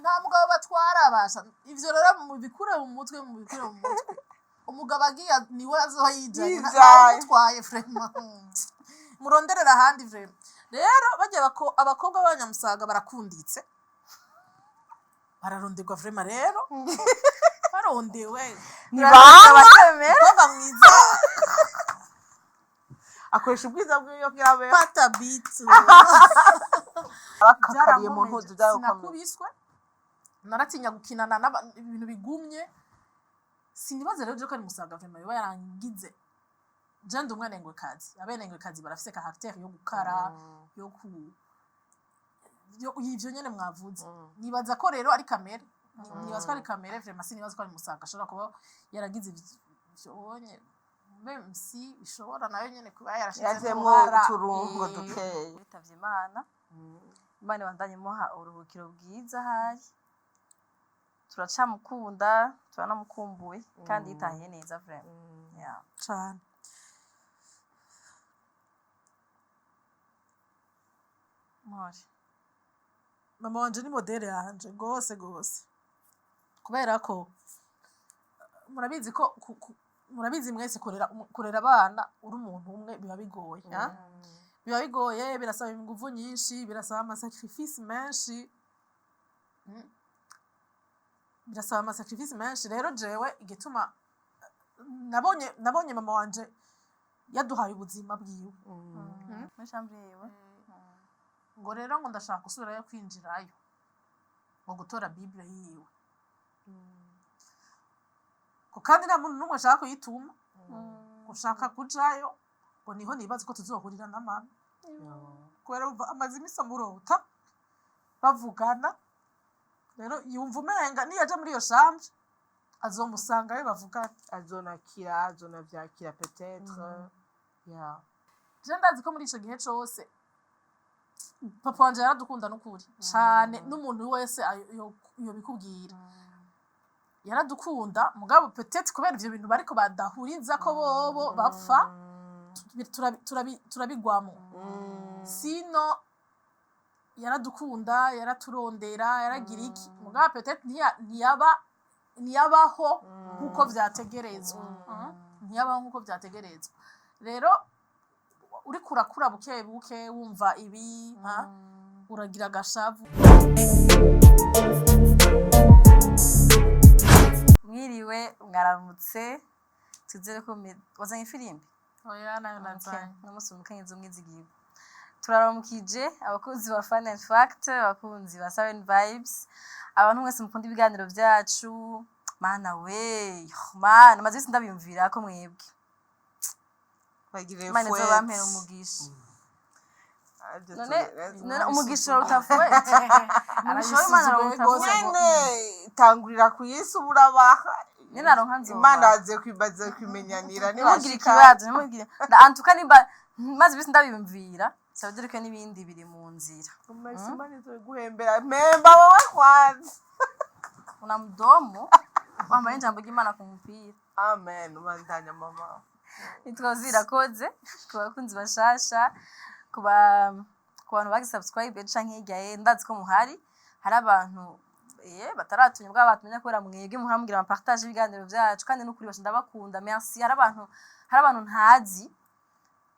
Nta mugabo batwara basha. Ivyo rero mubikure mu mutwe, mubikure mu mutwe. Umugabo agiye niwe azoba yijanye. Yijanye. Ntawumutwaye vraiment, muronderera ahandi vraiment. Rero barya abakobwa b'abanyamusaga barakunditse, bararonderwa vraiment. Rero barondewe. Ntibanga. Batemera. Umukobwa mwiza. Akoresha ubwiza bwiwe kugira abe pata bitu. Arakakariye mu ntuzu, byarakomeye. Sinakubiswe, naratinya gukinana ibintu bigumye. Sinibaze rero je ko ari Musaga vraiment yoba yarangize. Je ndi umwenengwekazi, abenengwekazi barafise caractère yo gukara, yo ku yo ivyo nyene mwavuze. Nibaza ko rero ari kamere. Nibaza ko ari kamere vraiment. Sinibaza ko ari Musaga ashobora kuba yaragize ivyo nyene, même si ishobora nayo nyene kuba yarashizemo Yazemwo uruhara. uturungo dukeya. Bitavye Imana, Imana ibandanye imuha uruhukiro bwiza. Ahari turacamukunda, turanamukumbuye kandi yitahiye neza vraiment, yeah. Cane. Mpore. Mama wanje ni modèle yanje gose gose, kubera ko murabizi ko murabizi mwese, kurera abana uri umuntu umwe biba bigoye, ha? Biba bigoye, birasaba inguvu nyinshi, birasaba ama sacrifices menshi. Birasaba ama sacrifices menshi. Rero jewe igituma nabonye mama wanje yaduhaye ubuzima bwiwe. Muri chambre yiwe. Ngo rero ngo ndashaka gusubirayo, kwinjirayo ngo gutora Bible yiwe, ngo kandi nta muntu n'umwe ashaka kuyituma, ngo ushaka kujayo, ngo niho nibaza ko tuzohurira na mama, kubera urumva amaze imisi amurota bavugana. Rero yumva umenga niyaja muri iyo chambre azomusangayo bavugana. Azonakira, azonavyakira peut-être, yeah. Je ndazi ko muri ico gihe cose papa wanje yaradukunda n'ukuri cane, n'umuntu wese yobikubwira, yaradukunda. Mugabo peut-être kubera ivyo bintu bariko badahuriza ko bobo bapfa, turabigwamo. Sino yaradukunda, yaraturondera, yaragira iki, mugabo peut-être ntiyabaho nkuko vyategerezwa. Ntiyabaho nkuko vyategerezwa. Rero uriko urakura buke buke, wumva ibi, ha? Uragira agashavu. Mwiriwe, mwaramutse, twizere ko wazanye ifirimbi. Oya, nayo nazanye. N'umunsi umukenyezi umwizigirwa. Turaramukije abakunzi ba Fun and Fact, abakunzi ba Seven Vibes, abantu mwese mukunda ibiganiro byacu. Mana we, mana, maze isi ndabiyumvira ko mwebwe Bagire Imana fouette. izobampera umugisha. Arivyo. None none umugisha uruta fouette? Umugisha w'Imana Arabisuzuguye uruta gose. fouette? Nyene tangurira ku isi uburabaha. Ninaronka nzobaha. Imana aze kwimenyanira. Ntimugire Nibashika. ikibazo, ntimugire antuka nimba maze ibisi ndabiyumvira, sabidire ko n'ibindi biri mu nzira. Merci, Imana izoguhembera, mpemba wowe kwanza. Una mdomo wambaye ijambo ry'Imana ku mupira. Amen, ubandanya mama. Nitwa Zirakoze. Ku bakunzi bashasha, ku bantu bagi subscribe canke hirya ye, ndazi ko muhari hari abantu bataratunya bwa batumenya kubera mwebwe muhora mugira ama partage ibiganiro vyacu, kandi n'ukuri basha ndabakunda, merci. Hari abantu ntazi,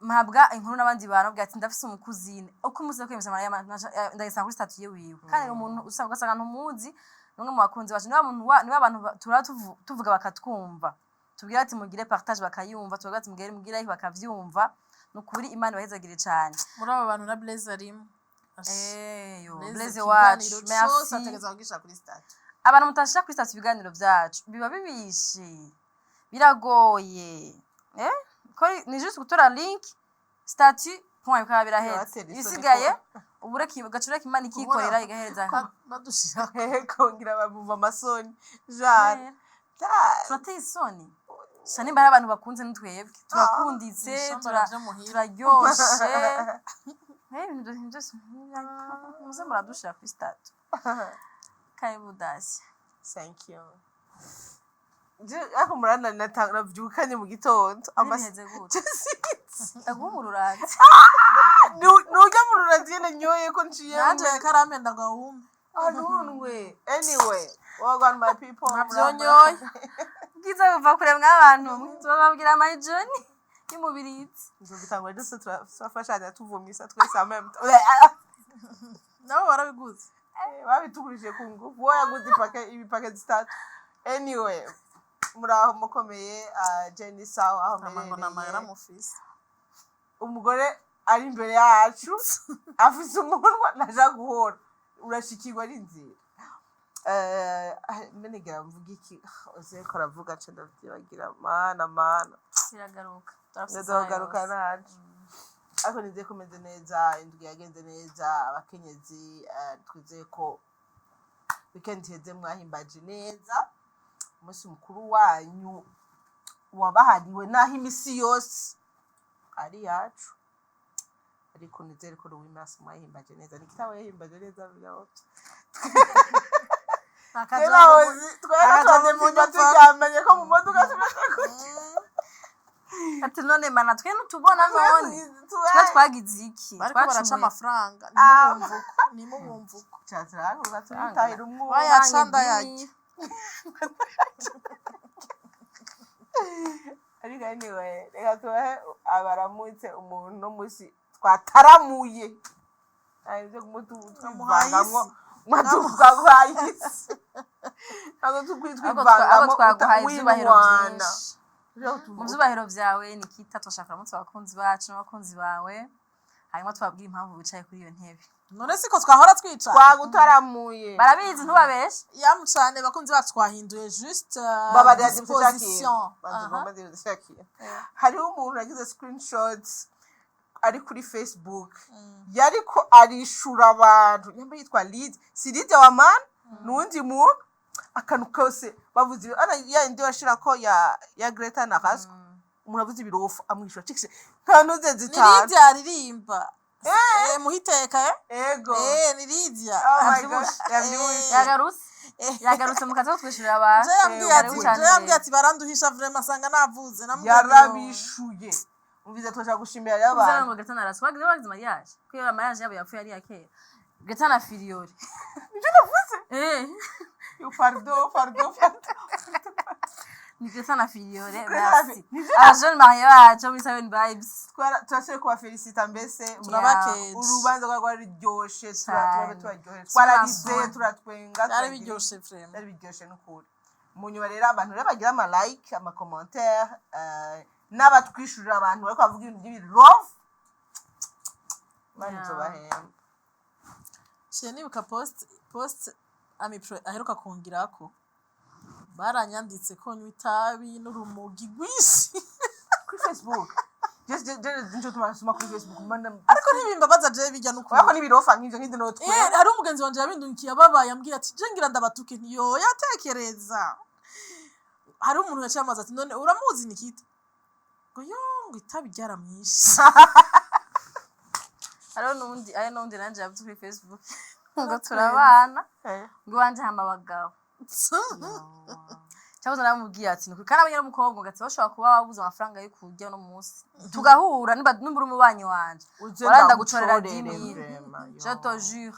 mpabwa inkuru n'abandi bantu bavuga ati ndafise umu cousine, uko umunsi wo kwemeza Mariya ndayisanga kuri statut ye wiwe, kandi ni umuntu usanga ugasanga ntumuzi, numwe mu bakunzi bacu. Niba muntu niba abantu tura tuvuga bakatwumva, tubwira ati mugire partage bakayumva, tubwira ati mugire like bakavyumva. Nukuri Imana ibahezagire cane. Muri abo bantu na Blaise arimo. Eyo. Blaise, Blaise ikiganiro wacu, cose merci. ategerezwa kugisha kuri statut. Abantu mutashira kuri statut ibiganiro vyacu biba bibishe, biragoye, ko ni juste gutora link, statut, point, bikaba biraheze. Bibatera isoni. Ibisigaye ubureka ugacureka Imana ikikorera, igahereza. Badushira. Kongera bamumva amasoni jane. Turateye isoni sha. Nimba hari abantu bakunze nitwebwe, turakunditse. Ibishambara vyo muhira. Turaryoshe. Ibintu byose muze muradushira kuri statut. Karibu Dasi. Thank you. Ariko murana navyukanye mu gitondo. Biheze gute? Ndaguha umururanzi. Nurya mu rurazi nyene nyoye ko nciye. Nanje karamenda ngo awume. Anunwe. Anyway, welcome my people. Nkavyonyoye. Bwiza buva kure mw'abantu mwe, tubabwira my journey y'umubirizi. Nzobitangura duse turafashanya tuvumisa twese en même temps. Nabo barabiguze. Babitugurije ku ngufu. Wowe yaguze ipake, ibipake zitatu. Anyway, muraho mukomeye, Jenny, sawa aho Ama ngo ni amahera muherereye? Mufise. Umugore ari imbere yacu afise umunwa ntaja guhora urashikirwa ari inzira. Mbe mvuga iki? Uzi ko aravuga nca ndavyibagira, mana mana. Biragaruka. Ndazogaruka naje, ariko nizeye ko meze neza, indwi yagenze neza. Abakenyezi, twizeye ko weekend iheze mwahimbaje neza umunsi mukuru wanyu wabahariwe, naho imisi yose ari yacu, ariko nizere ko ruwimasi mwahimbaje neza. Nikitabo yahimbaje neza birabotse. Twera twadefimba turyamanye ko mu modoka tumeze gutya. Ati none mana, twe ntutubona none twe twagize iki? Bariko baraca Twacumuye. amafaranga. Ah. Nimubumve uko. Cyatiraruka tubitahira umwuka. Wayaca Banki ndayarya. Ariko anyway, reka tubahe abaramutse umuntu no musi twataramuye ibyo Twamuhaye kumutuvangamo isi. mwatuvugwaye isi, ntabwo Ahubwo twivangamo twaguhaye ivyubahiro winwana. vyinshi. Mu vyubahiro vyawe, Nikita, turashaka kuramutsa abakunzi bacu n'abakunzi bawe, hanyuma tubabwire impamvu wicaye kuri iyo ntebe. None siko twahora twicara? Twagutaramuye. Barabizi, ntubabeshe. Yamu cane bakunzi bacu, twahinduye juste Babarira. disposition. Aha. Hariho umuntu yagize screenshot ari kuri Facebook, yariko arishura abantu, nyamba yitwa Lid, si Lydia wa man, nuwundi muntu, akantu kose bavuze ana ya indi washirako ya Greta na Rasco, umuntu avuze ibirofu amwishura cikise nta nuze Ni zitanu. Lydia aririmba. Eh, muhiteka eh. Ego. Eh, ni Lydia. Oh my Yavyibushe. gosh, yavyibushe. Yagarutse, yagarutse mu kazi ko twishyurira abantu. Je yambwiye Karibu ati, cane. je yambwiye ati baranduhisha vraiment, asanga navuze namubwiye nti, Yarabishuye. Umvize, turashaka gushimira rero Uzana abantu. ngo Greta na Rasco bagize mariage, ko iyo mariage yabo yapfuye ari iya kera. Greta na Firiori. Nivyo navuze. Eh. Yo, pardon, pardon, pardon. Ni Greta na Firiore. Greta na Merci. Nivyo. Aba jeunes mariés bacu muri Seven Vibes. Turasubiye kubafelicita mbese. Turabakeje. Urubanza rwari rwaryoshe. Cane. Turaryohewe, twararize, Soin. turatwenga. Byari biryoshe vraiment. Byari biryoshe n'ukuri. Mu nyuma rero abantu rero bagira ama like, ama commentaire, n'abatwishurira, abantu bariko bavuga ibintu by'ibilove, Imana izobahemba. Ciye nibuka post Amipro aheruka kongirako, baranyanditse ko nywa itabi n'urumogi rwinshi. Kuri Facebook nico tumasoma kuri Facebook mana. Ariko ntibimbabaza jewe bijya Wako n'ukuri. n'ibirofa nk'ivyo nk'ivyo notwe. Eh, hari umugenzi wanje yabindungikiye ababaye, ambwira ati je ngira ndabatuke, ntiyo yatekereza. Hari umuntu yaciye amazi ati none uramuzi Nikita, ngo yo, ngo itabi ryaramwishe. Hariho n'uwundi nanje yavuze kuri Facebook ngo turabana, ngo iwanje hama abagabo. Cyangwa naramubwiye ati nukuri kandi abonye n'umukobwa ngo ati bashobora kuba wabuze amafaranga yo kurya uno munsi tugahura, nimba uri umubanyi wanje Uze. Wala ndagucorera Ndagucorere. 10 000. Vraiment, yo. Je te jure.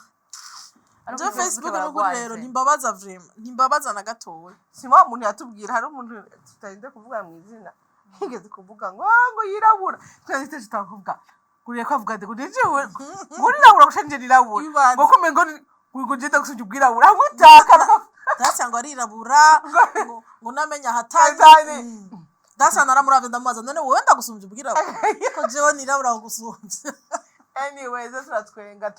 Ariko Je kuri Facebook n'ukuri baragwaye rero pe. ntimbabaza vraiment, ntimbabaza na gatoya. Si wa muntu yatubwira, hari umuntu tutarinze kuvuga mu izina yigeze kuvuga ngo "Ah, ngo yirabura", twari tutakuvuga kuriye ko avuga ati ngo jewe ngo nirabura gusa nje nirabura. Ibaze. Ngo kumbe ngo nje ndagusubye ubwirabura amutaka. Dasi ngo arirabura, ngo namenye ahatari. Ahatari. Dasi naramuravye ndamubaza, none wowe ndagusumbya ubwirabura ko jewe nirabura kugusumbya? Anyway, zo turatwenga,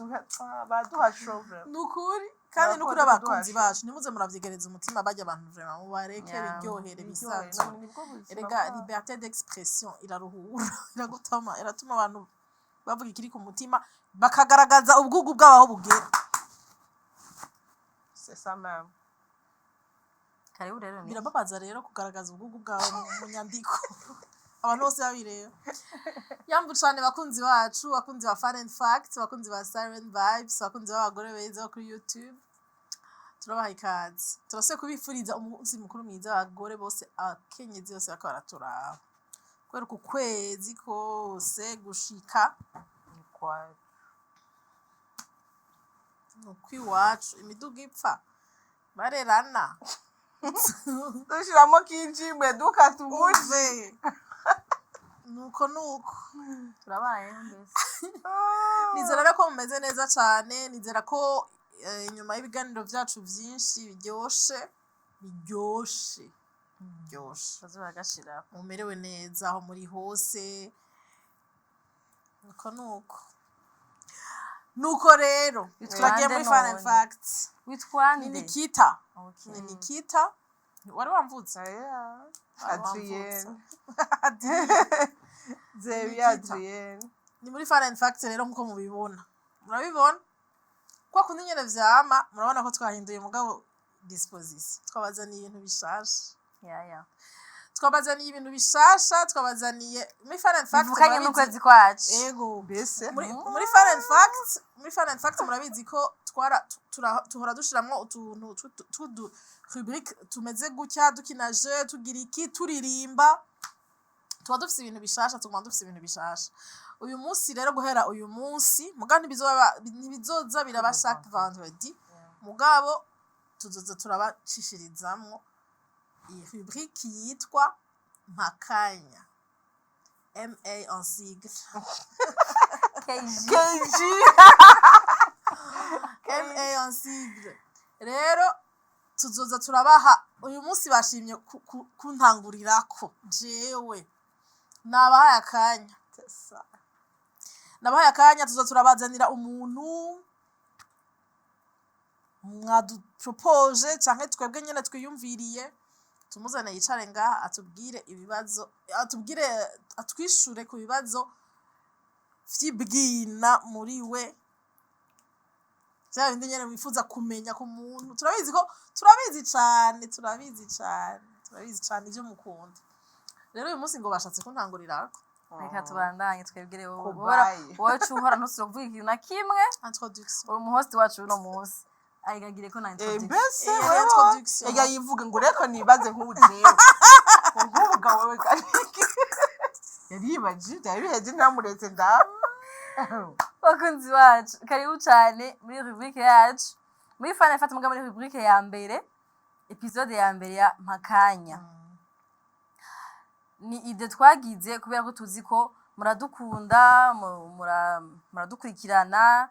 baraduha show vraiment. Nukuri kandi nukuri. Murakoze Abakunzi kuduha. bacu, ntimuze muravyegereza umutima bajya abantu vraiment, mubareke biryohere bisanzwe. Nibwo buzima Erega bwabo. liberté d'expression iraruhura, iragutama, iratuma abantu bavuga ikiri ku mutima, bakagaragaza ubwugu bwabo aho bugera. C'est ça même. Karibu rero ni Birababaza rero kugaragaza ubwugu bwawe mu nyandiko abantu bose babireba. Yambu cane bakunzi bacu, bakunzi ba Fun and Fact, bakunzi ba Siren Vibes, bakunzi b'abagore beza bo kuri YouTube, turabaha ikaze. Turasubiye kubifuriza umunsi mukuru mwiza, abagore bose, abakenyezi bose bariko baraturaba, kubera uku kwezi kose gushika Ni kwa Nuko iwacu imiduga ipfa barerana. Dushiramo kinjimwe dukata umuji. Umve, nuko nuko. Turabayeho mbese. Nizera rero ko mumeze neza cyane. Nizera ko inyuma y'ibiganiro byacu byinshi biryoshe biryoshe biryoshe, bazo bagashira. Mumerewe neza aho muri hose. Nuko nuko nuko rero turagiye muri fun and None. fact. Witwa Ni nde? Nikita. Okay. Ni Nikita. Wari wamvutse? Yeah. Wari Adrienne. wamvutse. Zebi. Nikita. Adrienne. Ni muri fun and fact rero. Nkuko mubibona, murabibona kwa kundi nyene vyama, murabona ko twahinduye mugabo disposition. Twabazaniye ibintu bishasha. Ya. Twabazaniye ibintu bishasha, twabazaniye muri fun and fact. Bivukanye n'ukwezi kwacu. Ego. Mbese. Muri fun and fact, muri fun and fact, murabizi ko twara tuhora dushiramwo utuntu tw'udu rubrique tumeze gutya, dukina jeu, tugira iki, turirimba. Tuba dufise ibintu bishasha, tuguma dufise ibintu bishasha. Uyu munsi rero, guhera uyu munsi mugabo, ntibizoza biraba chaque vendredi, mugabo tuzoza turabacishirizamwo iyi rubrique yitwa Mpakanya, MA en sigle. KG. KG. MA en sigle. Rero tuzoza turabaha. Uyu munsi bashimye kuntangurirako jewe. Nabahaye akanya, nabahaye akanya. Tuzoza turabazanira umuntu mwadupropoje canke twebwe nyene twiyumviriye, tumuzane yicare ngaha, atubwire ibibazo, atubwire, atwishure ku bibazo vy'ibwina muri we, vya bindi nyene wifuza kumenya ku muntu. Turabizi ko turabizi cane, turabizi cane, turabizi cane ivyo mukunda. Rero uyu munsi ngo bashatse kuntangurirako. Reka tubandanye twebwire wowe. Kubaye. Wowe uhora ntusubira kuvuga ikintu na kimwe. Introduction. Uri umuhosti wacu uno munsi, ayigagire ko na introduction. Mbese wewe wewe introduction. Ega yivuga ngo reko nibaze nk'ubu jewe nk'ubu ga wewe ganiki yaribaje byari biheze ntamuretse ndaba. Bakunzi bacu, karibu cyane muri rubrique yacu, muri fana ifata muga, muri rubrique ya mbere, épisode ya mbere ya Mpakanya. Ni idée twagize kubera ko tuzi ko muradukunda, muradukurikirana,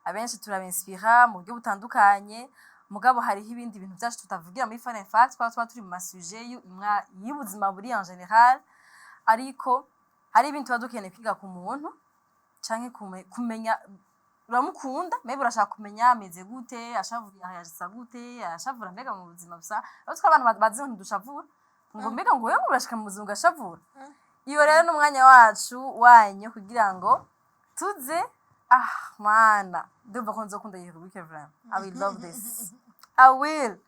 abenshi turabinspira mu buryo butandukanye. Mugabo hariho ibindi bintu byacu tutavugira muri fun and fact, twaba turi mu ma sujets y'ubuzima buri en général, ariko hari ibintu tuba dukeneye kwiga ku muntu canke kumenya uramukunda, maybe urashaka kumenya ameze gute, ashavura, yajisa gute, ashavura mbega mu buzima busa. Aho twe abantu bazi ngo ntidushavura, ngo mbega ngo wewe urashika mu buzima ugashavura. Iyo rero ni umwanya wacu wanyu kugira ngo tuze. Ah mana, ndumva ko nzokunda iyi rubrique. Vraiment, I will love this, I will,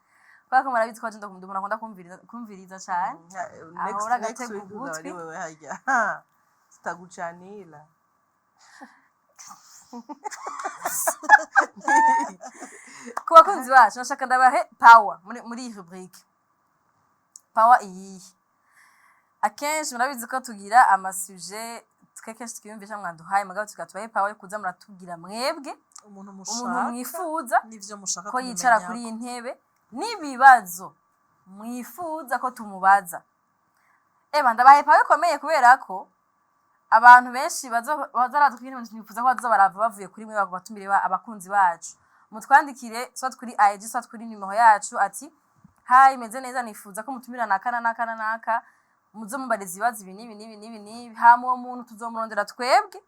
kubera ko murabizi ko agenda umuntu akunda kumviriza cane. Ahora Next agatega week uzaba ugutwi. ari wewe harya zitagucanira. Ku bakunzi bacu, nashaka ndabahe power muri iyi rubrique. Power iyihe? Akenshi murabizi ko tugira ama sujets twe kenshi twiyumvisha mwaduhaye, mugabo tukatubahe power yo kuza muratubwira mwebwe umuntu umuntu mushaka mwifuza n'ivyo mushaka ko yicara kumumenyako. Kuri iyi ntebe n'ibibazo mwifuza ko tumubaza. Eba ndabahe power ikomeye, kubera ko abantu benshi bazaraza kuri ibintu twifuza ko bazoza barava bavuye kuri mwe batumire abakunzi bacu. Mutwandikire soit kuri IG, soit kuri nimero yacu, ati: "Hi, meze neza, nifuza ko mutumira naka na naka na naka, muze mubariza ibibazo ibi n'ibi n'ibi n'ibi n'ibi." Hama uwo muntu tuzomurondera twebwe,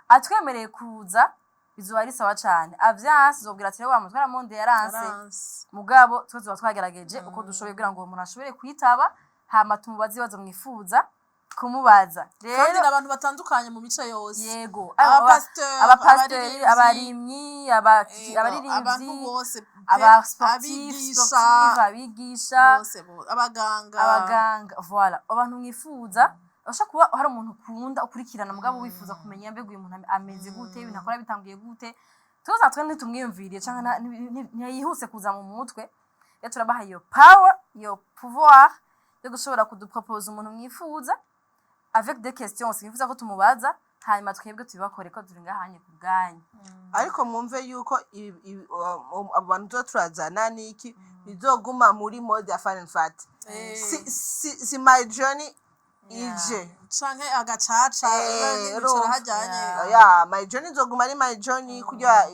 atwemereye kuza bizoba ari sawa cane. Avyanse uzobwira ati: "Rero wa mutwara monde yaranse." Yaranse. Mugabo twe tuba twagerageje uko dushoboye kugira ngo uwo muntu ashobore kwitaba, hama tumubaze ibibazo mwifuza kumubaza. Kandi Rero n'abantu batandukanye mu mice yose. Yego. Abapasiteri, abapasiteri, abaririmbyi, abarimyi, ego, abantu abaririmbyi, bose pe, aba sportif, abigisha, sportif, abigisha, bose abaganga. Abaganga, voilà, abantu mwifuza. Urashobora kuba hari umuntu ukunda ukurikirana, mugabo wifuza kumenya mbega uyu muntu ameze gute, ibintu akora bitanguye gute, tuza twe ntitumwiyumviriye canke ntiyihuse kuza mu mutwe. Rero turabaha iyo power, iyo pouvoir yo gushobora kudupropoza umuntu mwifuza avec des questions mwifuza ko tumubaza. Hanyuma twebwe tubibakore ko turi ngahanye ku bwanyu. Ariko mwumve yuko abo bantu tuba turazana niki bizoguma muri mode ya fun and fat. Si my journey ije Canke agacaca bicara urumva. hajyanye. Ya, my journey izoguma ari my journey kugira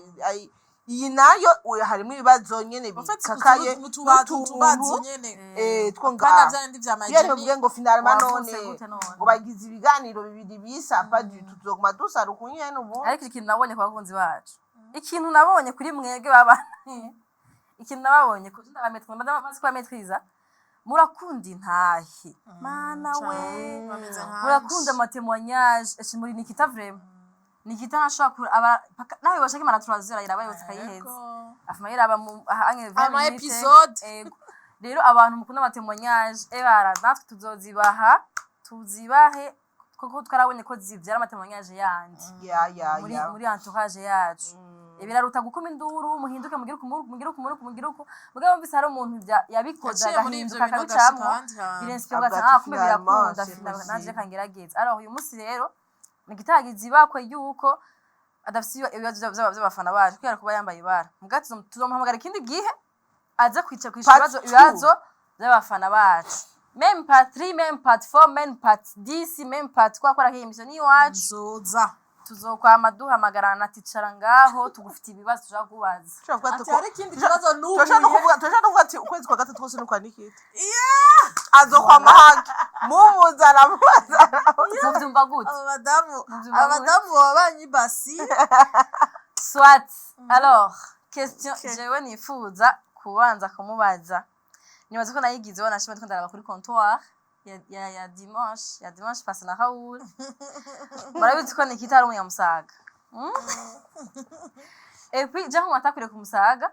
iyi nayo harimo ibibazo nyene En fait, bikakaye n'utubazo n'utuntu nyene two pana ngaha vya bindi vya my iyo journey. ntibivuge ngo finalement Wavutse none gute none? ngo bagize ibiganiro bibiri bisa, pas du tout. Tuzoguma dusaruka nyene ubu. Ariko ikintu nabonye ku bakunzi bacu, ikintu nabonye kuri mwebwe baba, ikintu nababonye ku maze kubamaîtriza, murakunda intahe, mana we. Bameze nkanje. Murakunda amatémoignage. Eshe muri Nikita, vraiment Nikita ntashobora aba nawe bashaka imana turazera iraba yose akayiheza. Afuma yiraba mu ahanye 20 Ama minutes. episode. Ego. Rero abantu mukunda amatémoignage, ebara natwe tuzozibaha, tuzibahe kuko twarabonye ko zivyara amatémoignage yandi ya muri ya muri entourage yacu. Biraruta gukuma induru, muhinduke, mugire uku, mugire uku, mugire uku, mugire uku. Mugabo wumvise hari umuntu yabikoze Yaciye muri ivyo agahinduka bintu agashika akabicamwo, ahandi hantu. birinspire Avuga ugasanga ati, ah, kumbe "Finalement, birakunda c'est finalement, nanje possible." reka ngerageze. Alors uyu munsi rero Nikita ibakwe yuko adafise ibibazo vy'abafana bacu kubera kuba yambaye ibara. Muga tuzomuhamagara ikindi gihe aze kwica kwisha Part ibibazo two. ibibazo by'abafana bacu, même part 3, même part 4, même part 10, même part 3, kora iyi mission ni iwacu. Nzoza. Tuzokwama duhamagarana ati cara ngaho, tugufite ibibazo tushaka kubaza. Tushobora kuvuga Ati ati hari ikindi kibazo turashobora no nubuye. kuvuga, turashobora no kuvuga ati ukwezi kwa gatatu kose ni kwa Nikita, azokwama hake mumuzana mumuzana. Muvyumva gute? Aba badamu Muvyumva aba gute? badamu baba banyibasi. Soit alors question Okay. jewe nifuza kubanza kumubaza, nibaza ko nayigize wanashima, ndiko ndaraba kuri comptoir ya dimanche passé na Raoul. Murabizi ko Nikita ari umunyamusaga. Et puis je nk'umuntu atakuriye ku Musaga,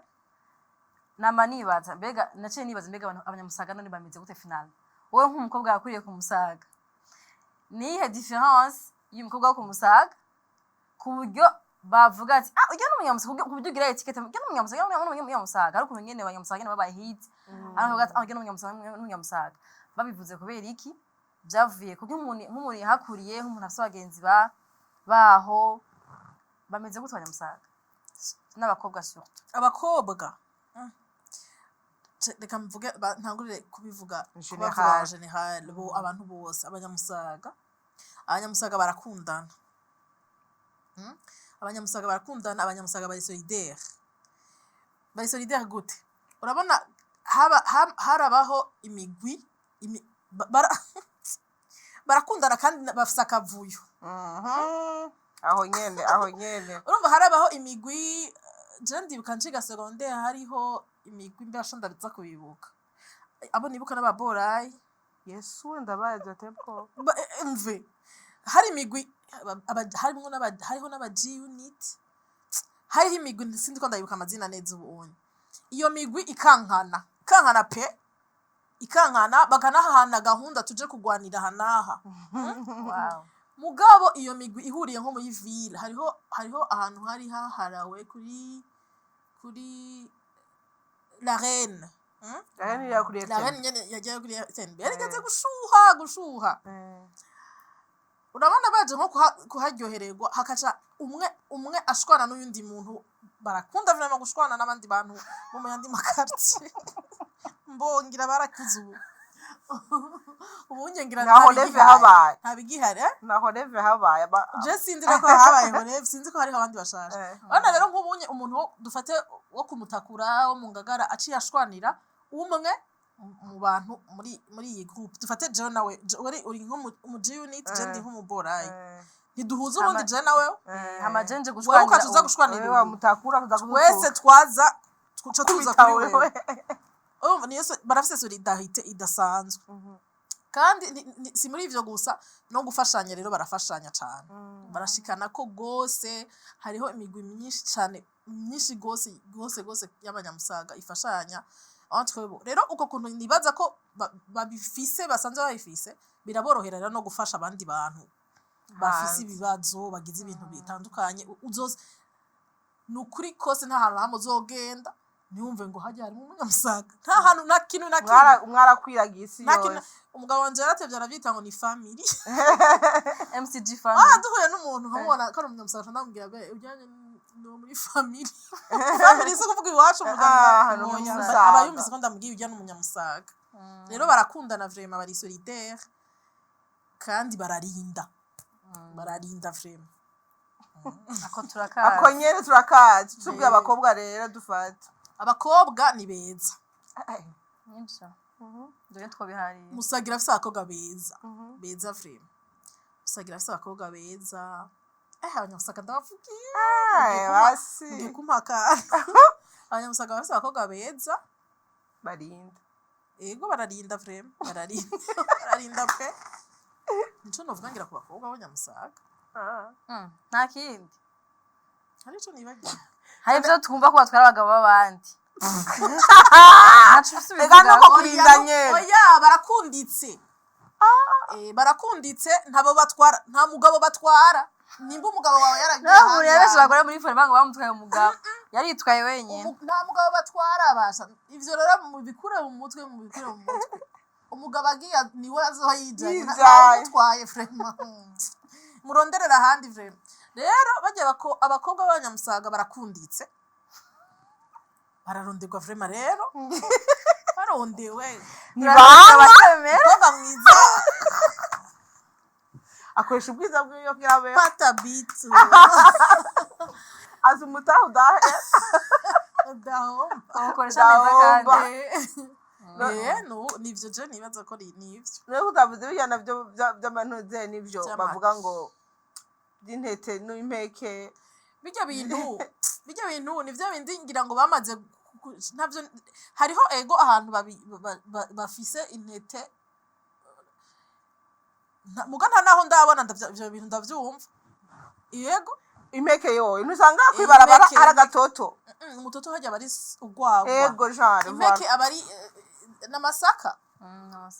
nama nibaza mbega, naciye nibaza mbega abantu abanyamusaga none bameze gute? Final wowe nk'umukobwa wakuriye ku Musaga, niyihe différence y'umukobwa wo ku Musaga ku buryo bavuga ati ah, ujya n'umunyamusaga, ku buryo ugira étiquette, ujya n'umunyamusaga, ujya n'umunyamusaga? Ariko ukuntu nyene abanyamusaga nyene babaye hit, ariko bavuga ati ah, ujya n'umunyamusaga, n'umunyamusaga, babivuze kubera iki? Byavuye kuko nk'umuntu yahakuriye, nk'umuntu afise abagenzi ba baho, bameze gute abanyamusaga n'abakobwa surtout? Abakobwa. Reka mvuge ntangurire kubivuga Général. kubavuga en général, bo abantu bose abanyamusaga barakundana. Abanyamusaga barakundana, abanyamusaga bari solidaire. Bari solidaire gute? Urabona haba harabaho imigwi barakundana kandi bafise akavuyo. Aho nyene, aho nyene. Urumva harabaho imigwi, je ndibuka nciga secondaire hariho imigwi, mbasha ndabiza kubibuka, abo nibuka n'ababorayi. Yesu we, ndabaye atebwo. Mve hari imigwi harimwo hariho n'aba G unit, hariho imigwi, sindi ko ndayibuka amazina neza ubunye. Iyo migwi ikankana, ikankana pe, ikankana, bakanahana gahunda tuje kugwanira aha n'aha. Mugabo iyo migwi ihuriye nko muri ville, hariho ahantu hari haharawe kuri la reine. La reine yakuriye. La reine nyene yagiye kuri FNB, yarigeze gushuha gushuha. Urabona baje nko kuharyohererwa, hakaca umwe umwe ashwana n'uyundi muntu. Barakunda vraiment gushwana n'abandi bantu bo mu yandi maquartier. Mbongira barakuze ubu, ubu ngira Naho reve habaye. Nta bigihari, eh? Naho reve habaye Je sinzi ko habaye horeve, sinzi ko hariho abandi bashaje. Urabona rero nk'ubunye umuntu dufate wo kumutakura, wo mu Ngagara, aciye ashwanira umwe mu bantu muri iyi groupe, dufate jewe nawe, uri nko mu G unit, je ndi nk'umuborayi, ntiduhuza ubundi je nawe. Hama je nje Wewe gushwanira ukaca uza ubu. Gushwanira Wewe wa uyu. mutakura kuza. Twese twaza tuca tuza kubita kuri wewe. Wewe. Urumva niyo barafise solidarité idasanzwe. Kandi si muri ivyo gusa, no gufashanya rero barafashanya cane, barashikana ko gose. Hariho imigwi myinshi cane, myinshi gose gose gose y'abanyamusaga ifashanya entre bo. Rero uko kuntu nibaza ko babifise, basanzwe babifise, biraborohera rero no gufasha abandi bantu bafise Hanze. ibibazo, bagize ibintu bitandukanye. Uzoza ni ukuri kose, nta hantu hamwe uzogenda ntiwumve ngo hajya harimo umunyamusaga, nta hantu na kimwe na kimwe. Mwarakwiragiye isi Nta kintu yose. Umugabo wanje yaratevye aravyita ngo ni family. MCG Ah, family. Duhuye n'umuntu nkamubona ko ari umunyamusaga, ndamubwira be ujyanye no muri family. Family si kuvuga iwacu umuryango. Ah, ni Oya, umunyamusaga. Aba yumvise ko ndamubwiye ujya n'umunyamusaga. Rero barakundana vraiment, bari solidaire kandi bararinda, bararinda vraiment. Ako turakazi. Ako nyene turakazi. Tubwiye abakobwa rero dufata. Abakobwa ni beza. Nibyo, ibyo twabihariye. Musagira afise abakobwa beza, beza vraiment. Musagira afise abakobwa beza. Abanyamusaga ndabavugiye. Ay, basi. Mugiye kumpa akantu. Abanyamusaga bafise abakobwa beza. Barinda. Ego, bararinda vraiment, bararinda, bararinda pe. Nico novuga ngira ku bakobwa b'abanyamusaga. Ah. Nta kindi? Hari ico nibagiwe? Hari ibyo twumva ko batwara abagabo b'abandi. Ntaco ufise Ega nuko ubivugako. kurinda Oya, nyene. Oya, barakunditse. Barakunditse, ntabo batwara, nta mugabo batwara. Nimba umugabo wawe yaragiye Naho umuntu ahandi yabeshe hantu, abagore muri forima ngo bamutwaye umugabo, yaritwaye wenyine. Nta mugabo batwara basha. Ivyo rero mubikure mu mutwe, mubikure mu mutwe. Umugabo agiye niwe azoba yijanye. Yijanye. Ntawumutwaye vraiment, muronderera ahandi vraiment. Rero barya abakobwa b'abanyamusaga barakunditse, bararonderwa vraiment. Rero barondewe. Ni banga. Abatemera. Umukobwa mwiza. Akoresha ubwiza bwiwe bwawe. Pata bitu. Azi umutahe udahe. Udahomba. Umukoresha neza. Ndahomba. Kandi Nivyo je nibaza ko nivyo. Niyo utavuze bijya navyo by'amantuze nivyo. Vy'amaki. Bavuga ngo by'intete n'impeke. Bijya bintu nivyo bindi ngira ngo bamaze ntavyo hariho. Ego, ahantu bafise intete. Muga nta naho ndabona ivyo bintu ndavyumva, yego. Impeke yoyo ntusanga kwibarabara. Impeke, hari agatoto. Umutoto hajya aba ari urwagwa. Ego, genre. Impeke aba ari n'amasaka.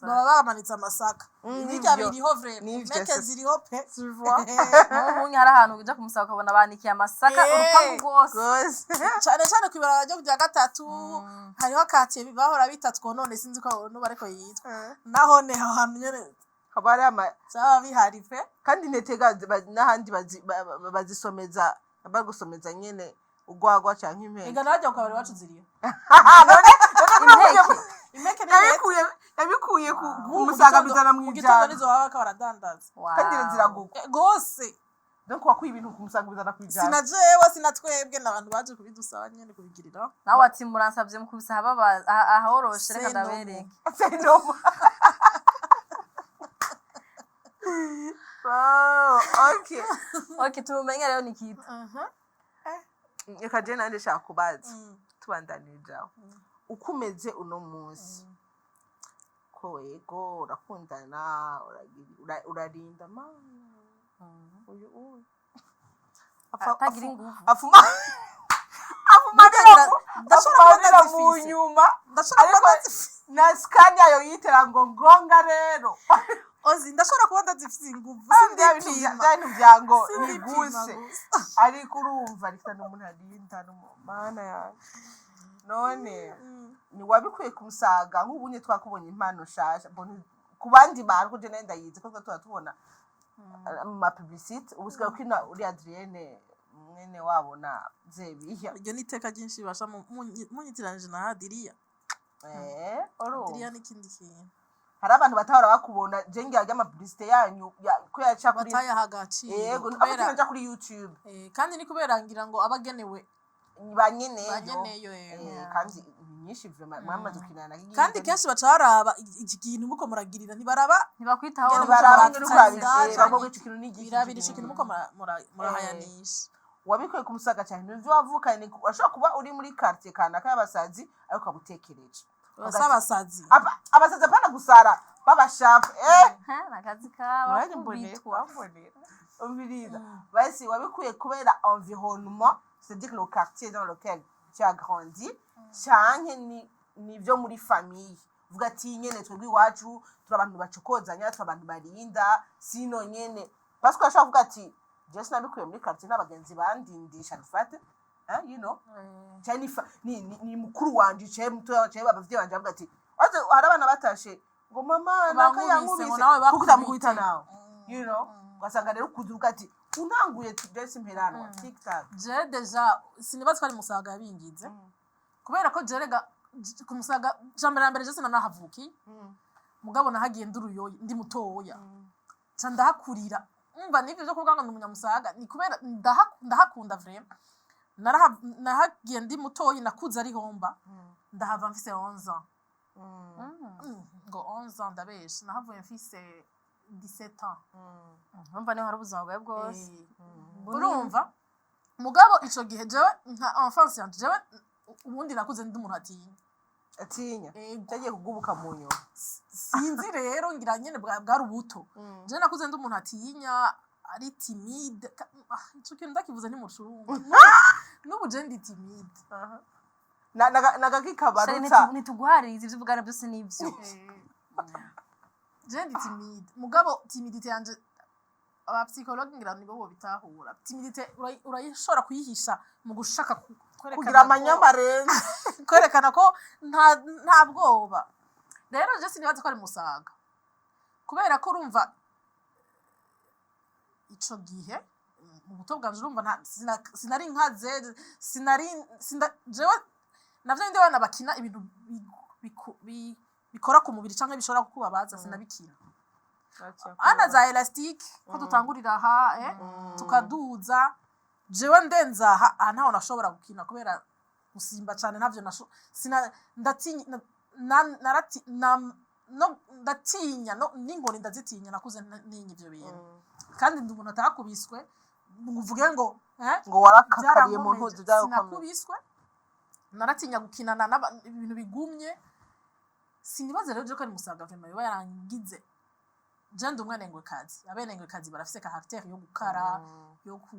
Baba bamanitse amasaka. Bijya Nivyo. biriho vraiment. Nivyo, Impeke ziriho pe. Tu vois? Nk'ubu hari ahantu uja kumusaba ukabona banikiye amasaka urupangu rwose. Rwose. Cane cane kw'ibarabara ryo rya gatatu hariho akatiye bahora bita twonone, sinzi ko nubu ariko yitwa. Nahone aho hantu nyene Haba hari ama vyaba bihari pe. Kandi intete ga n'ahandi bazisomeza, bagusomeza nyene urwagwa canke impeke. Ega najya ku kabari iwacu ziriyo. Impeke. Impeke ni intete. Yabikuye ku Mu musaga gitondo bizana mu gitondo mwijana. Nizo baba bariko baradandaza. Kandi ziragugwa. Gose. Donc wakuye ibintu ku musaga bizana kwijana. Sina jewe, sina twebwe, n'abantu baje kubidusaba nyene kubigirira. Nawe ati muransabye mukubise ahoroshe, reka Say no more. ndabereke. Say no more. Oh, okay. Okay, tumumenye rero Nikita. Reka je nanje nshaka kubaza, tubandanije aho, uko umeze uno munsi, ko ego urakundana, urarinda mana uyu uyu Atagira inguvu. Afuma afuma Ndashobora kuba arira mu ndazifise. nyuma. Ndashobora kuba Ariko ndazifise. Na sikani yayo yitera ngo ngonga rero. Ozi, ndashobora kuba ndazifise inguvu. Bya bintu Sindipima. bya bintu bya ngo Sindipima niguse. gusa. Ariko urumva reka n'umuntu arinda mana yanjye none ni wabikuye ku musaga. Nk'ubunye twakubonye impano nshasha. Mbona ku bandi bantu ko je nayo ndayizi ko tuba tubona mu ma publicité, ubu usigaye ukina uri Adrienne mwene wabo na Zebiya. Iryo ni iteka ryinshi basha munyitiranyije na Adiriya. Urumva. Adiriya n'ikindi kintu. Hari abantu batahora bakubona, je ngira ry'ama publicité yanyu ko yaca kuri Batayaha agaciro. Yego. Kubera Abaca kuri YouTube. Kandi ni kubera ngira ngo abagenewe ba nyeneyo. Ba nyeneyo, yego. Kandi ni nyinshi vraiment mwamaze gukinana na Kandi kenshi baca baraba iki kintu muko muragirira, ntibaraba Ntibakwitaho. Ngene baraba muko ingene muratsinda urabije canke bavuga ico kintu ni igiki. Birabira ico kintu muko murahayanisha. Wabikuye ku musaga cyane nivyo wavukanye, washobora kuba uri muri quartier kanaka y'abasazi ariko ukabutekereje. Basa abasazi. Abasazi apana gusara babashafu Nakazi kawe. Muranye mbonera. Kubitwa. Mbonera umviriza basi, wabikuye kubera environnement, c'est-à-dire le quartier dans lequel tu as grandi, canke ni nivyo muri famille uvuga ati nyene twebwe iwacu turi abantu bacokozanya, turi abantu barinda sino nyene, parce que ashobora kuvuga ati je sinabikuye muri quartier n'abagenzi bandindisha dufate, hein, you know, cyane ni, ni mukuru wanje, cyane mutoya, cyane abavyeyi banje bavuga ati waze. Hari abana batashe. Ngo mama naka Bankubise, ngo yankubise, nawe kuko bakubite. Utamukubita nawe, ugasanga rero ukuze ati unanguye tujye imperanwa tic tac. Je déjà sinibaza ko ari Musaga yabingize, kubera ko jerega ku Musaga jambere ya mbere je sinanahavukiye, mugabo nahagiye ndi uruyoyi, ndi mutoya, ca ndahakurira. Umva, n'ivyo vyo kuvuga ngo ndi umunyamusaga ni kubera ndahakunda vraiment. Nahagiye ndi mutoyi, nakuze ari homba, ndahava mfise 11 ans. Ngo 11 ans, ndabesha, nahavuye mfise 17 ans. Urumva niho hari ubuzima bwawe bwose. Urumva, mugabo ico gihe jewe nka enfance yanje, jewe ubundi nakuze ndi umuntu atinya. Atinya? Ego. Cyagiye kugubuka mu nyuma. Sinzi rero, ngira nyene bwari ubuto. Jewe nakuze ndi umuntu atinya, ari timide. Ico kintu ndakivuze ntimucunga. N'ubu je ndi timide. Nagaki Shari, kabarutsa. Ntituguhaririza, ivyo uvugana byose nivyo. Je ndi timide, mugabo timidité yanje aba psychologue ngira nibo bobitahura. Timidité urayishobora kuyihisha mu gushaka kwerekana kugira amanyama arenze. Kwerekana ko nta bwoba. Rero je sinibaza ko ari Musaga, kubera ko urumva ico gihe mu buto bwanje, urumva sinari nkaze, sinari jewe navyo ndi abana bakina ibintu bikora ku mubiri canke bishobora kukubabaza, sinabikina. Ana za élastique ko dutangurira aha, tukaduza, jewe ndenza aha, aha ntaho nashobora gukina kubera gusimba cane ntavyo sina ndatinya narati na no ndatinya no n'inkoni ndazitinya. Nakuze ntinya ivyo bintu, kandi ndi umuntu atakubiswe ngo uvuge ngo Ngo warakakariye mu byarankomeje. ntuzi byagukomeye. Sinakubiswe, naratinya gukinana ibintu bigumye. Sinibaza rero je ko ari Musaga vraiment yoba yarangize. Je ndi umwenengwekazi, abenengwekazi barafise caractère yo gukara, yo ku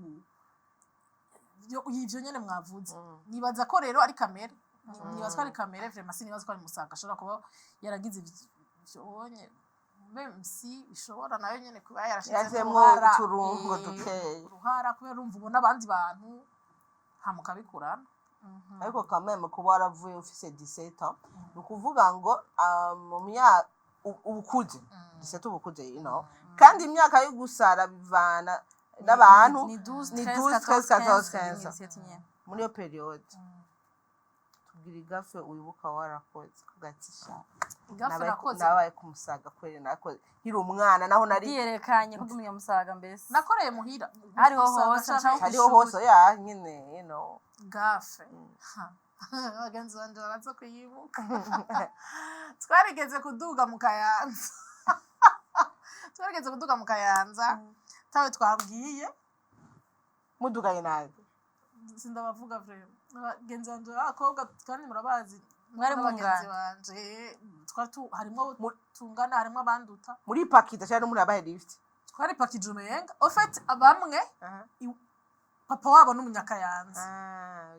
yo ivyo nyene mwavuze. Nibaza ko rero ari kamere. Nibaza ko ari kamere vraiment, sinibaza ko ari Musaga ashobora kuba yaragize ivyo onye, même si ishobora nayo nyene kuba yarashizemo Yazemwo uruhara. uturungo dukeya. Uruhara, kubera urumva ubona abandi bantu hama ukabikurana. Ariko quand même kuba waravuye ufise 17 ans, ni ukuvuga ngo mu myaka ubukuze 17, ubukuze, kandi imyaka yo gusara bivana n'abantu. Ni 12, Ni 13, 12, 14, 14, 15, 15. 17 nyene. Muri iyo période, tubwira igaffe wibuka warakoze ugatisha. Igaffe nakoze? Nabaye kumusaga kweri, nakoze nkiri umwana naho nari Bwiyerekanye ko ndi umunyamusaga mbese. Nakoreye muhira. Hariho Musaga hose, canke canke Hariho hose ya nyine. Gaffe. Ha. Bagenzi banje baraza kuyibuka. Twarigeze kuduga mu Kayanza, twarigeze kuduga mu Kayanza tawe twabwiye. Muduganye nabi? Sindabavuga vraiment, bagenzi banje b'abakobwa, kandi murabazi. Mwari N'abagenzi mungana? banje twari harimwo abo tungana, harimwo abanduta. Muri pakita cyangwa muri abahe lift? Twari pakije umenga, au fait bamwe papa wabo n'umunyakayanza. Ah,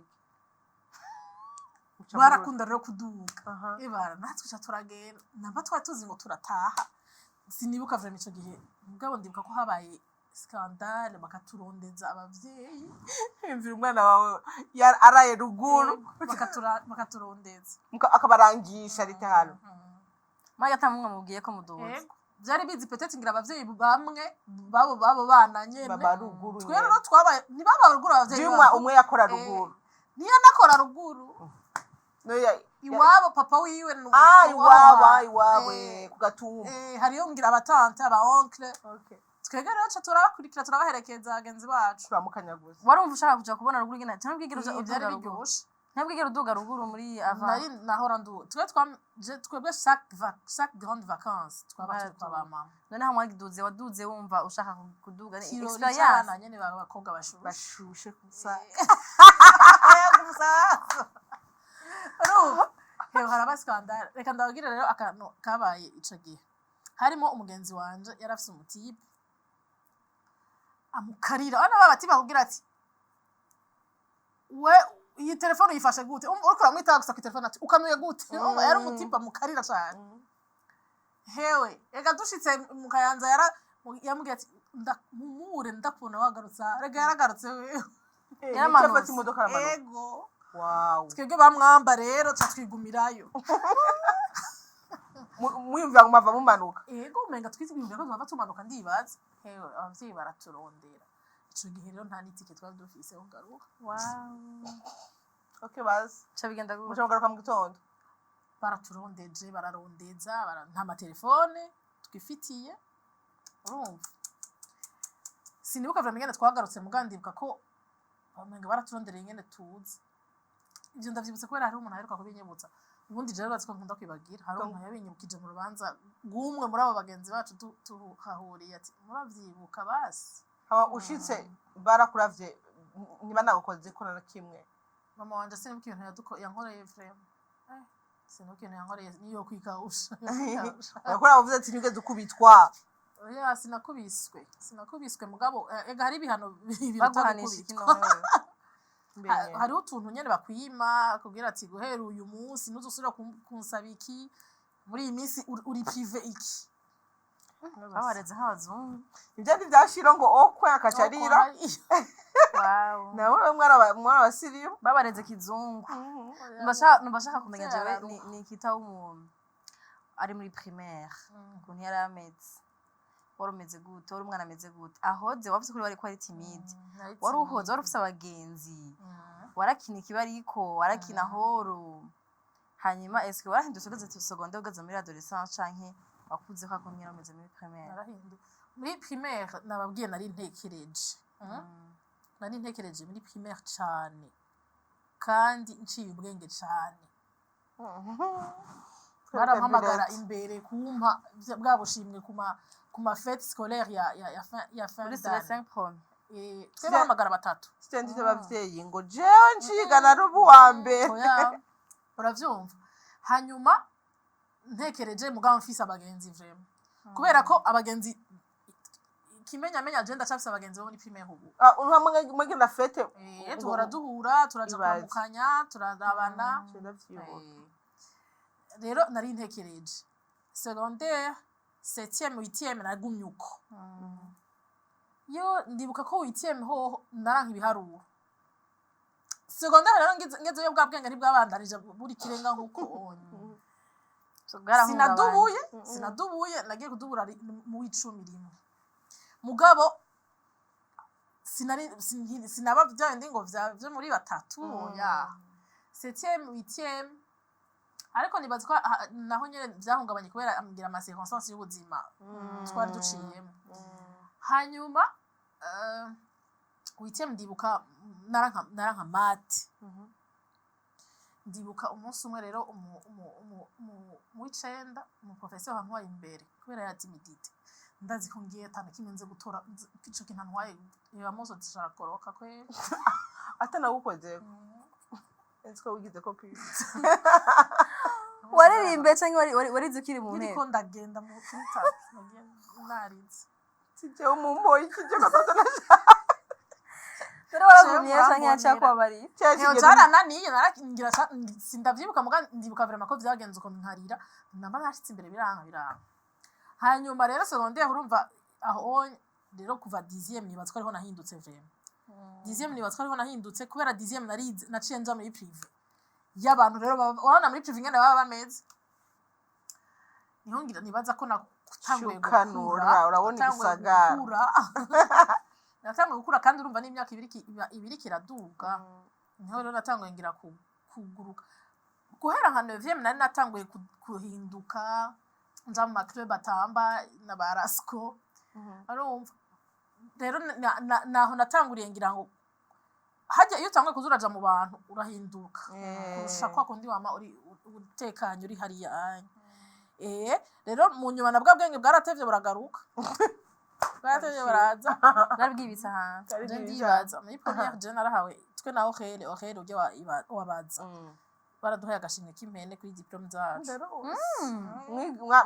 okay. Barakunda rero kuduga. Ibara natwe ca turagenda, namba twari tuzi ngo turataha. Sinibuka vraiment ico gihe, mugabo ndibuka ko habaye scandale, bakaturondeza abavyeyi. Imvira umwana wawe araye ruguru. Bakaturondeza. Akabarangisha ritanu. Mwari atamumwe mubwiye ko muduza? Yego. Vyari bizi peut-être ngira abavyeyi bamwe babo bana nyene. Baba ruguru. Twe rero twabaye ntibaba ruguru abavyeyi Jumwa babo. Umwe yakora ruguru. Niyo nakora ruguru. No Iwabo papa wiwe Ah, iwabo. Iwabo, iwawe ku gatumba. Hariyo ngira abatante, aba oncle. Okay. Twebwe rero ca turabakurikira, turabaherekeza bagenzi bacu. Turamukanya gusa. Warumva ushaka kuja kubona ruguru ingene cyangwa bwigera uja Byari uduga ruguru? biryoshe. Ntabwigera uduga ruguru muri ava? Nari nahora ndu twe twebwe chaque grande vacances twaba turi kwa ba mama. Noneho mwaduze, waduze wumva ushaka kuduga ni Kirori experience? c'abana nyene b'abakobwa bashushe. Bashushe gusa. Urumva hewe haraba scandale. Reka ndababwire rero akantu kabaye ico gihe. Harimo umugenzi wanje yari afise umu type amukarira abana b'abati, bakubwira ati: "We, iyi telefone uyifashe gute?" Uriko uramwitaho gusa ku telefone, ati: "Ukanuye gute?" Urumva yari umu type amukarira cane. Hewe reka dushitse mu Kayanza, yara yamubwiye ati: "Mumure ndakubona wagarutse aha." Reka yaragarutse wewe. Yaramanutse. Afata imodoka aramanuka. Ego. Wow. Twebwe bamwamba rero ca twigumirayo. Mwiyumvira ngo mwava mumanuka? Ego, umenga twiyumvira ko twava tumanuka, ndibaza. Hewe, abavyeyi baraturondera. Ico gihe rero nta n'itike twari dufise yo kugaruka. Okay, bazi. Ca bigenda gute? Muca mugaruka mu gitondo? Baraturondeje, bararondeza, nta matelefone twifitiye, urumva. Sinibuka vraiment ingene twagarutse, muga ndibuka ko bamenga baraturondereye ingene tuzi. Ivyo ndavyibutse kubera hariho umuntu aheruka kubinyibutsa. Ubundi jewe urazi ko nkunda kwibagira. Hari umuntu yabinyibukije mu rubanza rw'umwe muri abo bagenzi bacu, tuhahuriye, ati: "Muravyibuka basi?" Haba ushitse barakuravye, ntibanagukoze ko na kimwe? Mama wanje sinibuka ibintu yankoreye vraiment. Sinibuka ibintu yankoreye, niyo kwikawusha, yo kwikawusha. Urakora bavuze ati ntigeze ukubitwa? Oya, sinakubiswe, sinakubiswe, mugabo ega hari ibihano biruta Baguhanisha iki? gukubitwa. None Hariho utuntu nyene bakwima, kugira ati: "Guhera uyu munsi ntuzosubira kunsaba iki, muri iyi minsi uri privé iki." Babareze nk'abazungu. Ibyo ntibyashira ngo okwe akaca arira. Nawe mwarabasirimu. Babareze kizungu. Numva kumenya jewe ni kita w'umuntu ari muri primaire, ukuntu yari ameze. Wari umeze gute? Wari umwana ameze gute? Ahoze wavuze ko wari ko ari timide, wari uhoze, wari ufise abagenzi, warakina ikibariko, warakina horo? Hanyuma eske warahindutse ugeze tu secondaire, ugeze muri adolescence, canke wakuze ko akumye umeze muri primaire? Narahinduye muri primaire. Nababwiye, nari ntekereje. Nari ntekereje muri primaire cane, kandi nciye ubwenge cane. Barampamagara imbere kumpa bwa bushimwe ku ma fête scolaire ya fin Muri d'année. les 5 premiers? Twe bahamagara batatu. Sitendi by'abavyeyi ngo jewe nciga nari ubu wa mbere. Oya, uravyumva. Hanyuma ntekereje, mugabo mfise abagenzi vraiment, kubera ko abagenzi kimenyamenya, je ndacafise abagenzi bo muri primaire ubu. Ah, mwagenda fête? Tuhora duhura, turaja Ibaze. kuramukanya, turarabana. Ndavyibuka. Rero nari ntekereje secondaire, septième, huitième nagumye uko. Yo, ndibuka ko huitième hoho naranka ibiharuro. Secondaire rero ngezeyo, bwa bwenge ntibwabandanije buri kirenga nkuko onye. Sinadubuye, sinadubuye. Nagiye kudubura mu w'icumi rimwe, mugabo sinari sinaba bya bindi ngo vyo muri batatu ya septième, huitième. Ariko nibaza ko naho nyene vyahungabanye kubera ambwira ama circonstances y'ubuzima twari duciyemo. Hanyuma huitième ndibuka naranka maths. Ndibuka umunsi umwe rero mu w'icenda, umuprofesseur antwaye imbere kubera ya timidité, ndazi ko ngiye atana kimwe nze gutora. Ico kintu antwaye, reba amosozi arakoroka kweri. Atanagukozeko, nzi ko wigize ko pipi. Waririmbe canke warize ukiri mu ntebe? Nkiriko ndagenda mu kuri tapis, nagiye narize. Jewe mumpoye iki je ko Rero waragumye Jewe canke yaca murambonera. kwabariye? Ntiyo byarananiye, naragira sindavyibuka, muga ndibuka vraiment ko vyagenze uko, nkarira namba nashitse imbere, biranka, biranka. Hanyuma rero secondaire, urumva aho rero kuva dixième nibaza ko ariho nahindutse vraiment. Dixième nibaza ko ariho nahindutse, kubera dixième narize, naciye nja muri privé y'abantu. Rero urabona muri privé ingene baba bameze, niho ngira nibaza ko natanguye Shukanura, gukura. urabona Natanguye igisagara. gukura, natanguye gukura, kandi urumva n'imyaka ibiri ibiri kiraduga. Niho rero natanguye ngira kuguruka. Guhera nka neuvième nari natanguye kuhinduka, nja mu maclub atamba na ba rasco, urumva. Rero naho natanguriye ngira ngo hajya iyo utanguye kuza uraja mu bantu urahinduka kurusha kwa kundi wama uri utekanye uri hariya anya. Rero mu nyuma na bwa bwenge bwaratevye buragaruka, bwaratevye buraza. Bwari bwibitse ahantu. Je ndibaza muri première je narahawe twe na Aurele, Aurele ujya wabaza, baraduhaye agashimwe k'impene kuri diplôme zacu.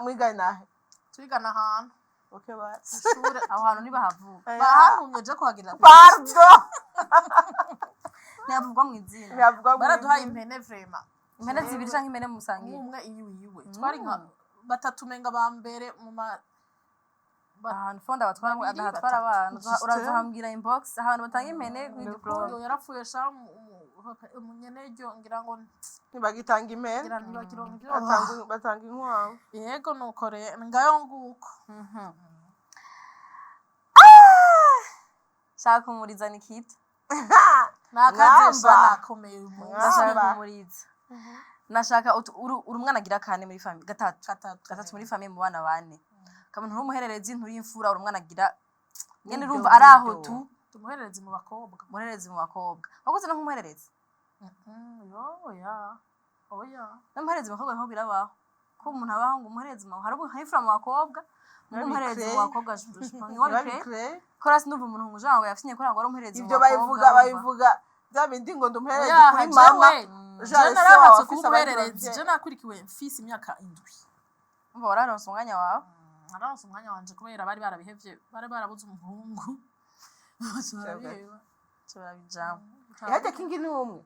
Mwigana nahe? Twigana ahantu. Okay, basi. Ishure. Aho hantu ntibahavuga. Bahantumye je kuhagirira. Pardon. Ntihavugwa mu izina. Ntihavugwa mu Baraduhaye izina. impene vraiment. Impene zibiri canke impene musangiye? Umwe iyiwe, twari nka batatu menga ba mbere mu ma Ahantu fonda batwara Babiri, adahatwara batatu. abantu. Urazohambwira inbox ahantu batanga impene kuri diplôme. Uyo yarapfuye sha. Umunyeneryo ngira ngo Ntibagitanga impene. Ngira ntibakironka ivyo. Batanga inkwavu. Yego, nuko rero ngayo nguko. Shaka kumuriza Nikita. Nakazesha. Mwamba. Nakomeye uyu munsi. Ndashaka Mwamba. kumuriza, nashaka uri umwana agira kane muri famille, gatatu? Gatatu. Gatatu muri famille mu bana bane. Kaba nturi umuhererezi, nturi imfura, uri umwana agira nyene. Nido, Urumva ari aho nido. tu. Tumuhererezi mu bakobwa. Umuhererezi mu bakobwa, wakuze no nk'umuhererezi? Yo, oya, oya. N'umuhererezi mu bakobwa niho birabaho ko umuntu abaho ngo umuhererezi mu hari imfura mu bakobwa ngo umuhererezi mu bakobwa Ntibabikre. Kora sinumva umuntu ngo ngo yafinye kora ngo ari umuhererezi mu Ibyo bakobwa. Babivuga, Urumva. babivuga bya bindi ngo ndi umuhererezi Oya, kuri mama. jewe Jean je narahatse se kuba wafise abandi umuhererezi. bavyeyi. Je nakurikiwe mfise imyaka 7. Umva, wararonse umwanya wawe. Nararonse umwanya wanje kubera bari barabihevye, bari barabuze umuhungu, baca barabiheba. Barabijambo. Harya Kingi ni umwe?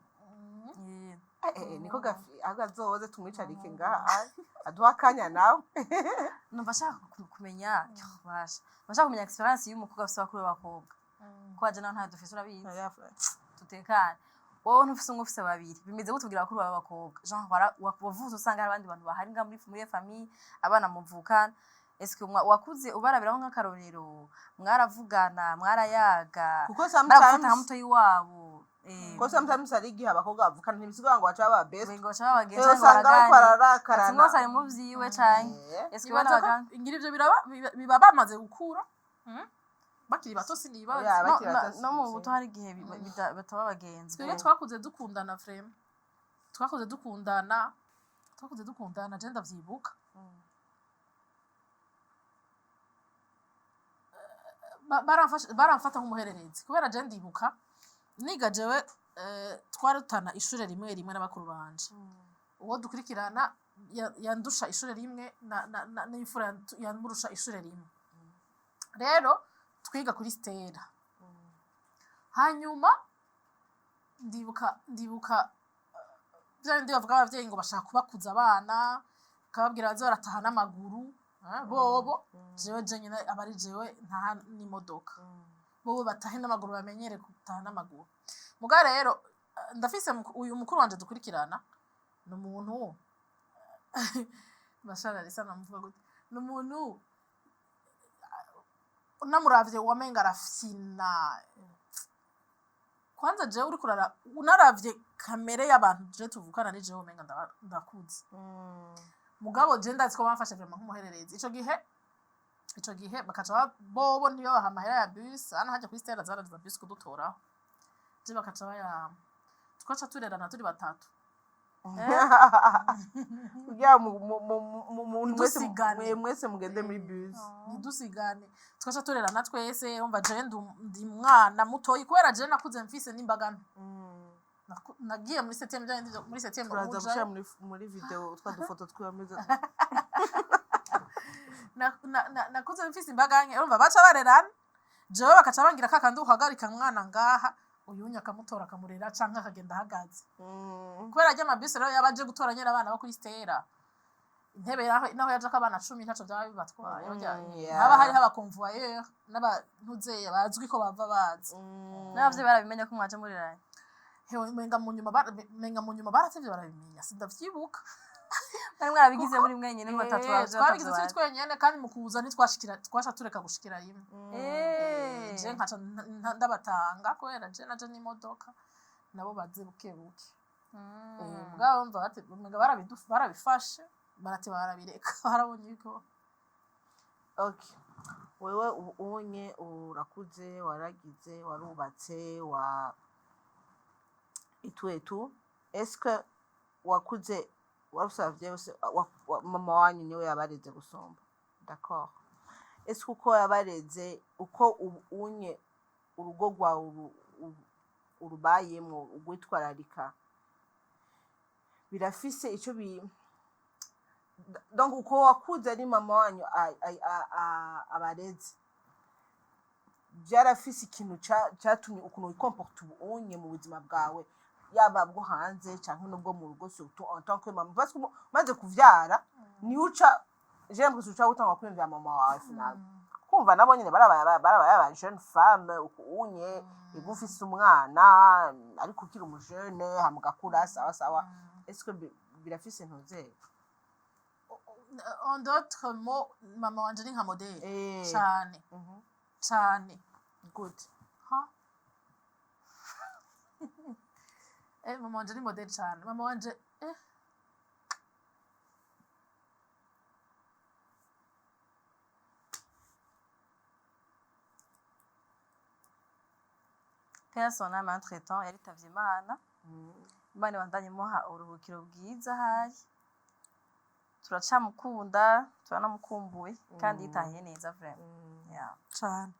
Yeah. Niko gafi azoze tumwicarike ngaha aduha akanya nawe. Numva ashaka kumenya, basha bashaka kumenya experience y'umukobwa afise abakuru b'abakobwa, ko waje nawe ntayo dufise, urabizi. Tutekane, wowe ntufise umwe, ufise babiri, bimeze gute kugira abakuru b'abakobwa? Genre wavutse usanga hari abandi bantu bahari nga muri iyo famille, abana muvukana. Est-ce que wakuze ubarabiraho nk'akarorero? Mwaravugana, mwarayaga? Kuko Baragufata nka sometimes mutoyi wabo? Kuko sometimes hari igihe abakobwa bavukana ntibisigura ngo baca baba best. Ngo baca babagenzi. Rero usanga bariko bararakarana. Ati mwose ari mu vyiwe canke est-ce que bana Nibaza ko bagana ngira ivyo biraba biba bamaze gukura. Bakiri bato sinibaza. Oya, No, bakiri bato no mu si- buto hari igihe bataba abagenzi. Twebwe twakuze dukundana, vraiment twakuze dukundana, twakuze dukundana. Je ndavyibuka. Baramfata nk'umuhererezi kubera je ndibuka niga jewe, twarutana ishure rimwe rimwe n'abakuru banje. Uwo dukurikirana yandusha ishure rimwe n'imfura yamurusha ishure rimwe. Rero twiga kuri Stella. Hanyuma ndibuka bya bindi bavuga abavyeyi ngo bashaka kubakuza abana, bakababwira baze barataha n'amaguru, bobo jewe je nyine aba ari jewe ntaha n'imodoka, bobo batahe n'amaguru, bamenyere gutaha n'amaguru. Muga rero ndafise uyu mukuru wanje dukurikirana, ni umuntu bashara risa, namuvuga gute, ni umuntu unamuravye wamenga arafyina. Kwanza jewe uriko urara unaravye kamere y'abantu je tuvukana, ni jewe umenga ndakuze. Mugabo je ndazi ko bamfashe vraiment nk'umuhererezi ico gihe. Ico gihe bakaca bobo ntibabaha amahera ya bus hano hajya kuri Stella, zaraza bus kudutoraho, je bakaca bayampa, tukaca turerana turi batatu. Kugira mwese Ntidusigane. Mwese mugende muri bus. Ntidusigane, tukaca turerana twese. Umva, jewe ndi umwana mutoyi kubera jewe nakuze mfise n'imbagano. Nagiye muri septième, bya bindi muri septième. Turaza Ujayo. gushira muri video twa dufoto twameze. Nakuze mfise imbaga nke. Urumva baca barerana, jewe bakaca bangira kakandi uhagarika umwana ngaha, uyunya akamutora akamurera canke akagenda ahagaze, kubera arya amabisi rero yaba aje gutora nyene abana bo kuri Stella, intebe naho yajako abana 10 ntaco vyaba bibatwaye. Haba hariho aba convoyeur n'abantuzeya bazwi ko bava bazi. N'abavyeyi barabimenya ko mwaje muriranye? Hewe, menga mu nyuma baratevye barabimenya, sindavyibuka. Mwari mwarabigize muri mwenyene batatu? Eh, twabigize turi twenyene, kandi mu kuza ntitwashikira, twasha tureka gushikira rimwe. Je nkaca ndabatanga kubera je naje n'imodoka, nabo baze buke buke. Mugabo bumva umenga barabifashe, barate barabireka, barabonye yuko Okay, wewe ubu unye urakuze, waragize, warubatse, wa itu etu, eske wakuze warufise abavyeyi bose? Mama wanyu niwe yabareze gusumba, d'accord? Eske uko yabareze, uko ubu unye urugo rwawe urubayemwo, ugwitwararika, birafise ico bi donc uko wakuze ari mama wanyu abareze, byarafise ikintu catumye ukuntu wikomporta ubu unye mu buzima bwawe, yaba bwo hanze canke n'ubwo mu rugo, surtout en tant que mama? Parce que umaze kuvyara niho uca, j'ai l'impression, uca utanga kwiyumvira mama wawe finalement. Kumva nabo nyine barabaye aba jeune femme unye ego ufise umwana ariko ukiri umujene, hama ugakura, sawa sawa. Est-ce que birafise ntuze? En d'autres mots, mama wanje ni nka modèle. Cane. Cane. Good. Ha, mama wanje ni modèle cane. Mama wanje. Personne entre-temps yaritavye Imana. Imana ibandanye imuha uruhukiro bwiza. Ahari turacamukunda, turanamukumbuye kandi yitahiye neza vraiment, yeah. Cane.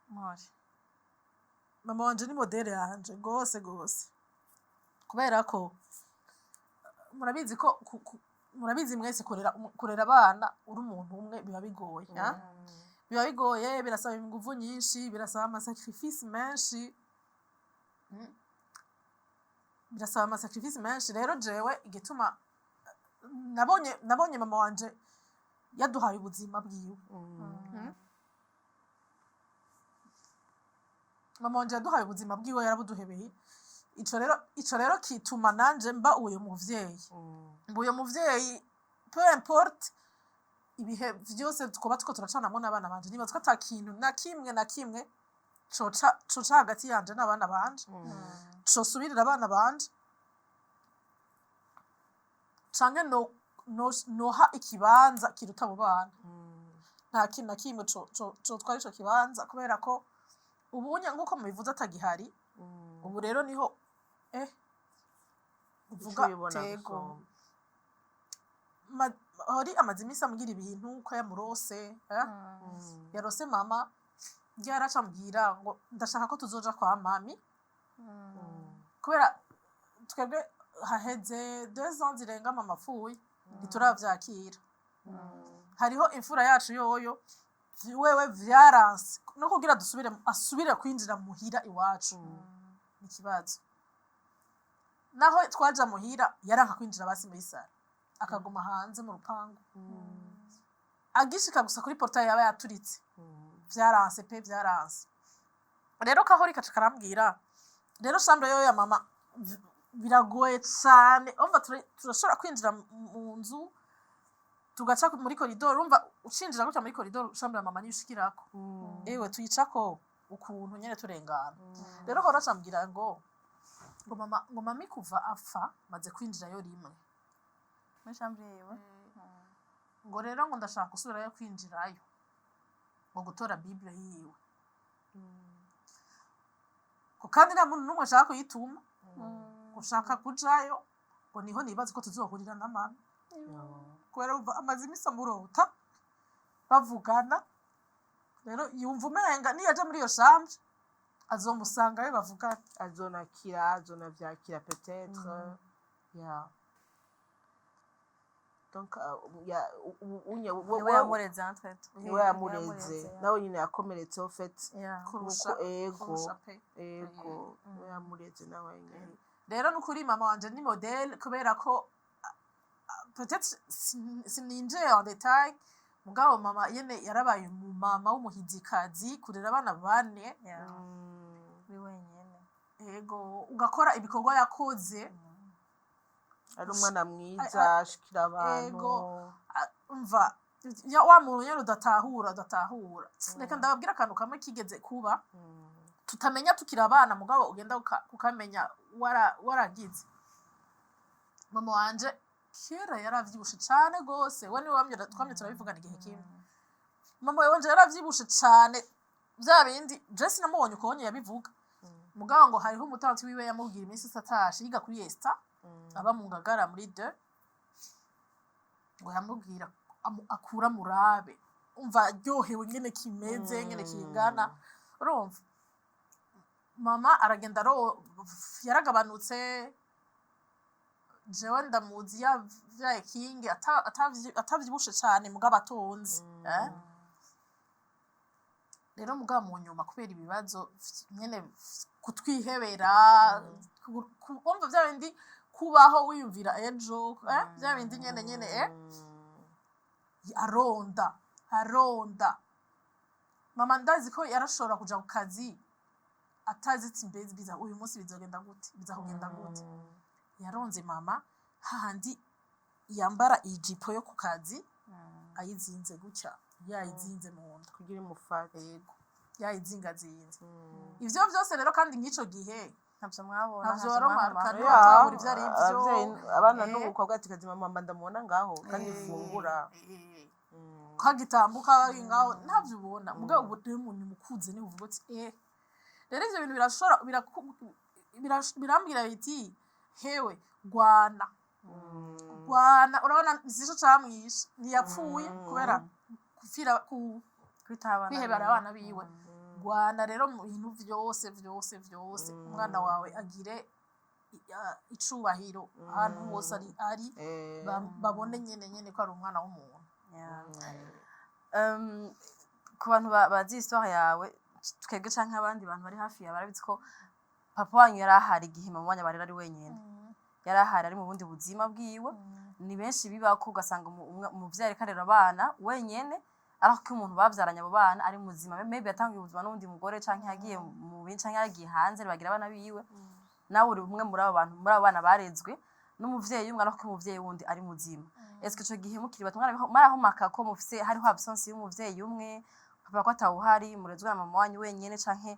Mpore. Mama wanje ni modèle yanje gose gose, kubera ko murabizi ko murabizi mwese, kurera abana uri umuntu umwe biba bigoye, ha? Biba bigoye, birasaba inguvu nyinshi, birasaba amasacrifice menshi. Birasaba amasacrifice menshi. Rero jewe igituma nabonye mama wanje yaduhaye ubuzima bwiwe. Mama wanje yaduhaye ubuzima bwiwe, yarabuduhebeye. Ico rero kituma nanje mba uyo muvyeyi, mba uyo muvyeyi, peu importe ibihe vyose twoba tuko turacanamwo n'abana banje. Nibaza ko ata kintu na kimwe na kimwe coca hagati yanje n'abana banje, cosubirira abana banje, canke no, no, noha ikibanza kiruta abo bana. Nta kintu na kimwe cotwara ico kibanza, kubera ko ubunya nk'uko mubivuze atagihari. Ubu rero niho uvuga ubibona tego. Gusumba. Hori amaze iminsi ambwira ibintu ko yamurose, eh? Yarose mama, ryaraca ambwira ngo ndashaka ko tuzoja kwa mami, kubera twebwe haheze 2 ans zirenga mama apfuye, ntituravyakira. Hariho imfura yacu yoyo wewe vyaranse no kugira dusubire, asubire kwinjira muhira iwacu ni ikibazo. Naho twaja muhira yaranka kwinjira basi muri salon, akaguma hanze mu rupangu. Agishika gusa kuri portail yaba yaturitse. Vyaranse pe, vyaranse. Rero kahori kaca karambwira rero chambre yoyo ya mama biragoye cane. Umva, turashobora kwinjira mu nzu, tugaca muri koridoro. Urumva ucinjira gutya muri koridoro, chambre ya mama niyo ushikirako. Ewe, tuyicako ukuntu nyene turengana. Rero hora acambwira ngo mama, ngo mami kuva apfa maze kwinjirayo rimwe. Muri chambre yiwe. Ngo rero ngo ndashaka gusubirayo kwinjirayo, ngo gutora bible yiwe, ngo kandi nta muntu n'umwe ashaka kuyituma, ngo ushaka kujayo, ngo niho nibaza ko tuzohurira na mama, kubera urumva amaze iminsi amurota bavugana. Rero yumva umenga niyaja muri iyo chambre azomusangayo bavugana. Azonakira, azonavyakira peut-être, yeah. Donc ya unye Niwe yamureze entre-temps. Niwe yamureze, nawe nyine yakomeretse au fait. Kurusha. Nuko ego. Kurusha pe. Ego, niwe yamureze nawe nyine. Rero nukuri mama wanje ni modèle, kubera ko peut-être sininjiye en détail, mugabo mama yene yarabaye umumama w'umuhizikazi, kurera abana bane. Uri wenyene. Ego, ugakora ibikorwa yakoze. Ari umwana mwiza, ashikira abantu. Ego. Umva ya wa muntu nyene udatahura. Reka ndababwira akantu kamwe kigeze kuba tutamenya tukiri abana, mugabo ugenda ukamenya waragize. Mama wanje kera yaravyibushe cane gose. We niwe wamye, twamye turabivugana igihe kimwe. Mama wanje yaravyibushe cane, vya bindi je sinamubonye ukonye yabivuga, mugabo ngo hariho umutanti wiwe yamubwira iminsi yose atashe, yiga kuri Esta, aba mu Ngagara muri deux, ngo yamubwira akura murabe, umva aryohewe ngene kimeze, ngene kingana. Urumva mama aragenda ro yaragabanutse. Jewe ndamuzi yavyaye kingi atavyibushe cane, mugabo atonze, eh? Rero mugabo mu nyuma kubera ibibazo nyene, kutwihebera, umva vya bindi. Kubaho wiyumvira ejo, bya bindi nyene nyene. Aronda aronda. Mama ndazi ko yarashobora kuja ku kazi atazi ati: "Mbezi biza uyu munsi bizogenda gute, biza kugenda gute?" Yaronze mama hahandi yambara ijipo yo ku kazi ayizinze gutya, yayizinze mu nda. Kugira imufate. Yego, yayizingazinze. Ivyo vyose rero, kandi nk'ico gihe Ntavyo mwabona. Ntavyo waromarka, mwabona. ntiwatahura ivyo ari vyo. Abavyeyi, abana n'umukobwa ati: "Kazima mama ndamubona ngaho kandi fungura." Kagitambuka bari ngaho, ntavyo ubona. Mugabo ubu rero umuntu mukuze niwe uvuga uti: Rero ivyo bintu birashobora birambwira biti: "Hewe, gwana, gwana." Urabona sico camwishe, ntiyapfuye kubera gupfira ku Kwitaho abana kwihebera biwe. Abana biwe. Gwana rero mu bintu vyose vyose vyose, umwana wawe agire icubahiro ahantu hose ari babone nyene nyene ko ari umwana w'umuntu. Yeah. Ku bantu bazi histoire yawe, twebwe canke abandi bantu bari hafi yawe barabizi ko papa wanyu yari ahari igihe mama wanyu abarera ari wenyene. Yari ahari ari mu bundi buzima bwiwe. Ni benshi bibako, ugasanga umuvyeyi ariko arera abana wenyene, ariko ko umuntu bavyaranye abo bana ari muzima, maybe yatanguye ubuzima n'uwundi mugore, canke yagiye mu bindi, canke yagiye hanze bagira abana biwe. Nawe uri umwe muri abo bantu, muri abo bana barezwe n'umuvyeyi umwe, ariko ko umuvyeyi wundi ari muzima. Eske ico gihe mukiri bato mwarahomaka ko mufise hariho absence y'umuvyeyi umwe, papa ko atawuhari, murezwe na mama wanyu wenyene, canke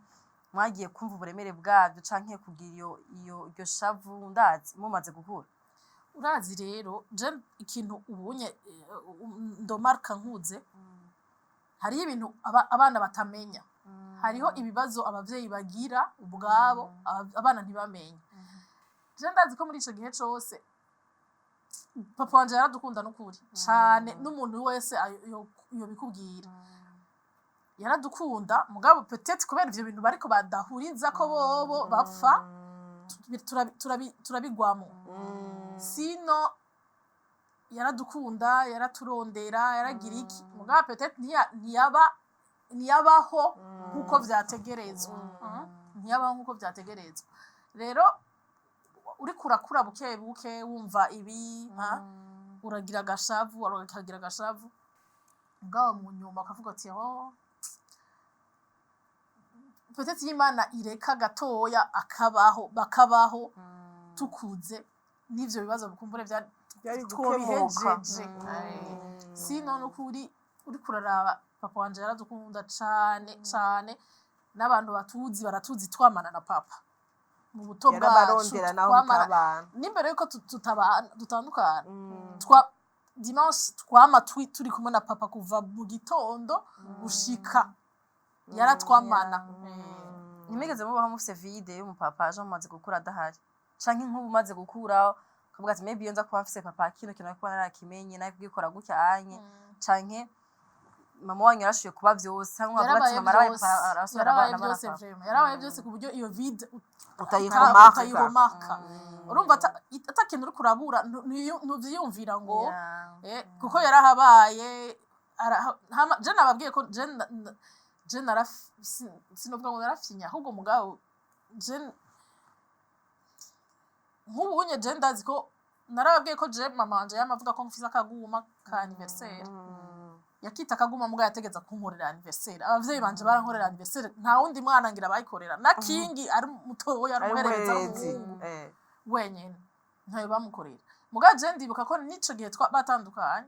mwagiye kumva uburemere bwavyo canke kugira iyo iryo shavu, ndazi mumaze gukura? Urazi rero, je ikintu ubunye ndomarka nkuze, hariho ibintu abana batamenya, hariho ibibazo abavyeyi bagira ubwabo abana ntibamenye. Je ndazi ko muri ico gihe cose papa wanje yaradukunda n'ukuri cane, n'umuntu wese yobikubwira, yaradukunda. Mugabo peut-être kubera ivyo bintu bariko badahuriza ko bobo bapfa, turabigwamo. Sino yaradukunda, yaraturondera, yaragira iki, mugabo peut-être ntiyabaho nkuko vyategerezwa. Ntiyabaho nkuko vyategerezwa. Rero uriko urakura buke buke, wumva ibi nka uragira agashavu, uragira agashavu, mugabo mu nyuma ukavuga ati: "Oh, peut-être iyo Imana ireka gatoya akabaho, bakabaho tukuze, n'ivyo bibazo kumbure Byari gukemuka. twobihejeje." Sino nukuri uriko uraraba, papa wanje yaradukunda cane cane, n'abantu batuzi baratuzi twamana na papa mu buto bwacu. Yarabarondera naho Twamana mutabana. N'imbere yuko tutabana, dutandukana, twa dimanche twama turi kumwe na papa kuva mu gitondo gushika, yaratwamana. Ntimwigeze mubaho mufise vide y'umupapa aje mumaze gukura adahari, canke nk'ubu umaze gukura ukavuga ati: "Maybe iyo nza kuba mfise papa, kino kintu kuba narakimenye, nawe kubikora gutya anye," canke mama wanyu yarashoboye kuba vyose, canke mwavuga ati Yarabaye mama arabaye vyose. papa, arasubira Yarabaye abana byose. papa? Vraiment yarabaye byose, ku buryo iyo vide Utayiremarka. Utayiremarka. Urumva ata kintu uriko urabura, ntuvyiyumvira ngo kuko yarahabaye. Je nababwiye ko je sinovuga ngo narafyinya, ahubwo mugabo je nk'ubunye je ndazi ko narababwiye ko je mama wanje yama avuga ko mfise akaguma ka anniversaire, yakita akaguma, muga yategeza kunkorera anniversaire. Abavyeyi banje barankorera anniversaire, nta wundi mwana ngira bayikorera, na Kingi ari mutoya, ari ari umuhererezi, ari umuhererezi. umuhungu wenyene, ntayo bamukorera. Muga je ndibuka ko n'ico gihe batandukanye,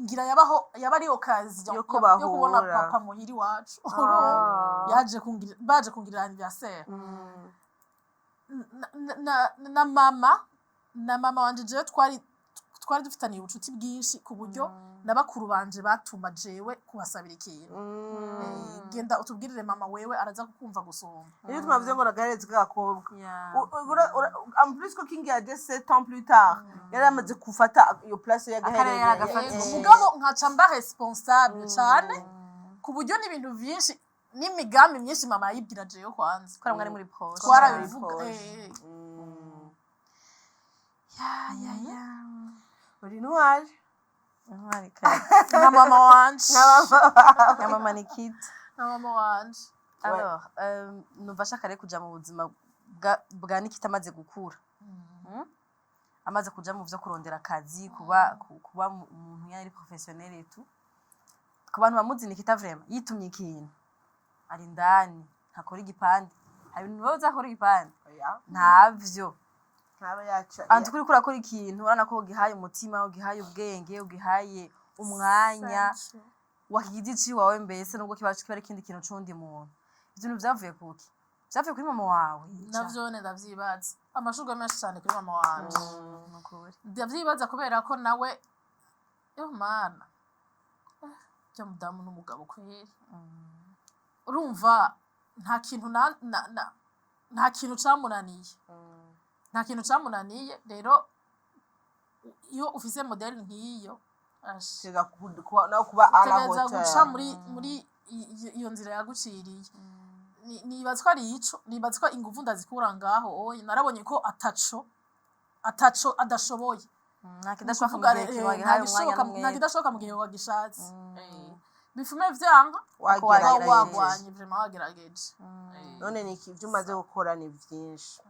ngira yabaho yaba ari occasion Yo ko yo kubona bahura. papa muhira iwacu. Urumva? Yaje kungirira, baje kungirira anniversaire. Na mama wanje jewe twari dufitaniye ubucuti bwinshi, ku buryo na bakuru banje batuma jewe kubasabira ikintu: "Genda utubwirire mama, wewe araza kukumva gusumba." Niyo tumavuze ngo nagaherezi k'agakobwa. En plus ko King yaje 7 ans plus tard, yari amaze gufata iyo place Akarere y'agahererezi. yaragafatishije. Mugabo nkaca mba responsable cane, ku buryo n'ibintu vyinshi n'imigambi myinshi mama yayibwira jewe kwanza. Kubera mwari muri proche. Twarabivuga. Proche. Ya. Uri intwari. Intwari kare. Nka mama wanje. Nka mama Nikita. Nka mama wanje. Alors, numva ashaka rero kuja mu buzima bwa Nikita amaze gukura. Amaze kuja mu vyo kurondera akazi, kuba umuntu yari professionnel et tout. Ku bantu bamuzi, Nikita vraiment yitumye ikintu ari indani, ntakora igipande. Hari ibintu biba akora igipande? Oya. Ntavyo. Ntaba yaca. Antu kuri kurakora ikintu, urabona ko ugihaye umutima, ugihaye ubwenge, ugihaye umwanya, Thank you. wakigize iciwawe mbese, nubwo kiba ari ikindi kintu c'uwundi muntu. Ivyo bintu vyavuye kuki? Vyavuye kuri mama wawe? Navyone ndavyibaza. Amashurwe menshi cyane kuri mama wanje. Nukuri. Ndavyibaza kubera ko nawe, yo mana, bya mudamu n'umugabo kweri. Urumva nta kintu na nta kintu camunaniye, nta kintu camunaniye. Rero iyo ufise modèle nk'iyo, ash, Tega nawe kuba à la utegereza hauteur. guca muri iyo nzira yaguciriye. Nibaza ko ari ico, nibaza ko inguvu ndazikura ngaho. Oye, narabonye ko ataco adashoboye. Nta kidashoboka mu Kuvuga gihe nta wagihaye umwanya gishoboka, nta n'umwete. kidashoboka mu gihe wagishatse. Bifume vyanka Wagerageje. wagwanye vraiment, wagerageje. None niki, ibyo umaze gukora ni byinshi,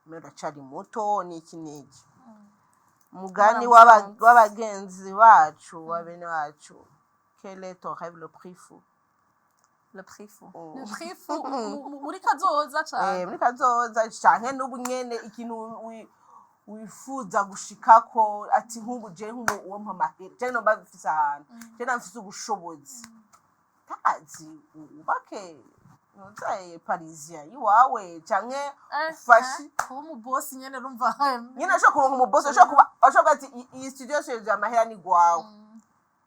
mbere uracari muto, niki niki mugani Mwana. w'abagenzi bacu, wa bene wacu, quel est ton rêve le plus fou? Le prix fou? Le prix fou muri kazoza cane? Muri kazoza canke n'ubu nyene, ikintu wifuza gushikako, ati nk'ubu je, nk'ubu uwo mpa amahera, je nomba mfise ahantu, je mfise ubushobozi, tazi wubake ntuzaye parisien iwawe canke ufashe Kuba umubosi nyene, urumva. Nyine ashobora kuronka umubosi, ashobora kuba, ashobora kuba ati iyi studio yose yuzuye amahera, ni gwawe,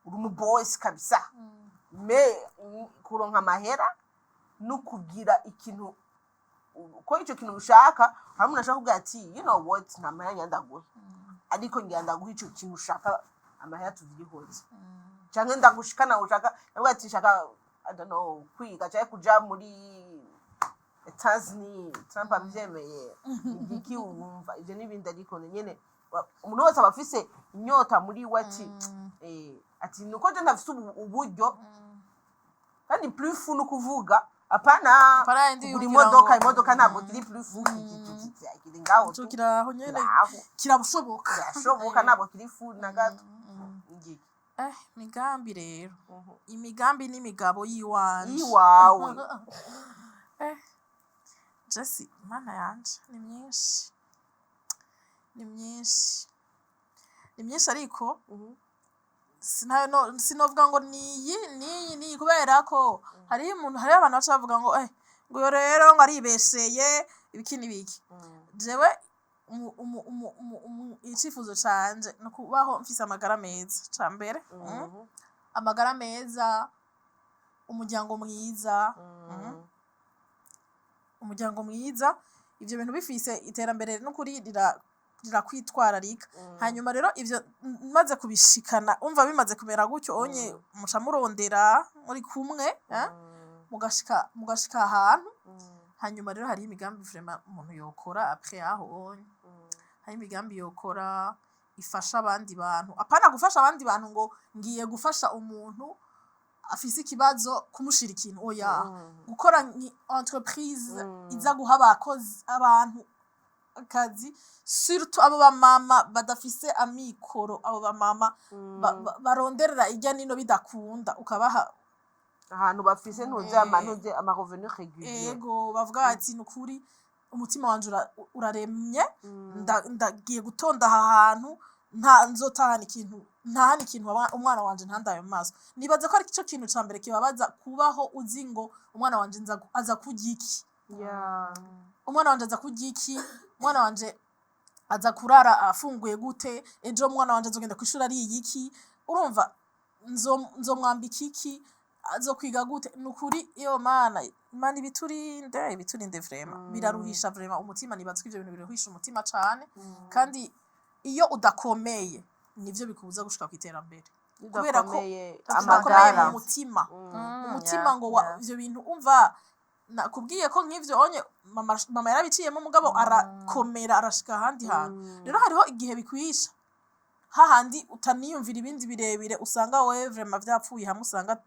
uri umubosi kabisa. Mais kuronka amahera no kugira ikintu, ko ico kintu ushaka, hari umuntu ashobora kuvuga ati you know what, nta mahera ngira ndaguha, ariko ngira ndaguha ico kintu ushaka, amahera tuvyihoze, canke ndagushikana ushaka, ndavuga ati nshaka, I don't know, kwiga canke kuja muri Tanzania, Trump avyemeye, igiki wumva ivyo n'ibindi. Ariko nyene umuntu wese aba afise inyota muri we, ati ati nuko je ntafise uburyo. Kandi plus fou ni ukuvuga apana Apana yindi kugura yugira imodoka. Imodoka ntabwo kiri plus fou, kiri ngaho Ico tu. kiraho nyene. Kiraho. Kirashoboka. Kirashoboka, ntabwo kiri fou na gato. Ngiki. Migambi rero, imigambi n'imigabo yiwanje. Iwawe. Jesse, mana yanje, ni myinshi, ni myinshi, ni myinshi, ariko sinovuga ngo niyi, niyi, niyi, kubera ko hariyo umuntu, hariyo abantu baca bavuga ngo ngo uyo rero ngo aribesheye, ibiki n'ibiki. Jewe icifuzo canje ni ukubaho mfise amagara meza ca mbere, Amagara meza, umuryango mwiza, umuryango mwiza. Ivyo bintu bifise iterambere n'ukuri rirakwitwararika. Hanyuma rero ivyo maze kubishikana, umva bimaze kumera gutyo onye, muca murondera muri kumwe, mugashika ahantu. Hanyuma rero hariho imigambi vraiment umuntu yokora après aho onye. Hari imigambi yokora ifasha abandi bantu, apana gufasha abandi bantu ngo ngiye gufasha umuntu afise ikibazo, kumushira ikintu, oya. Gukora entreprise iza guha abakozi, abantu akazi, surtout abo bamama badafise amikoro, abo bamama baronderera irya nino bidakunda, ukabaha ahantu bafise ntuze amantuze ama revenu régulier. Ego, bavuga ati nukuri umutima wanje uraremye, ndagiye gutonda aha hantu, nta nzotahana ikintu, ntahana ikintu, umwana wanje ntandaye mu maso. Nibaza ko ari cyo kintu ca mbere kibabaza, kubaho uzi ngo umwana wanje aza kurya iki, umwana wanje aza kurya iki, umwana wanje aza kurara afunguye gute ejo, umwana wanje azogenda kw'ishuri ariye iki, urumva, nzomwambika iki, azokwiga gute. Nukuri iyo mana, Imana ibiturinde, ibiturinde vraiment. Biraruhisha vraiment umutima. Nibaza ko ivyo bintu biruhisha umutima cane, kandi iyo udakomeye nivyo bikubuza gushika ku iterambere, kubera ko udakomeye udakomeye amagara mu mutima, umutima ngo ivyo bintu, umva, nakubwiye ko nk'ivyo onye mama yarabiciyemo, mugabo arakomera, arashika ahandi hantu. Rero hariho igihe bikwisha hahandi utaniyumvira ibindi birebire, usanga wewe vraiment vyapfuye, hamwe usanga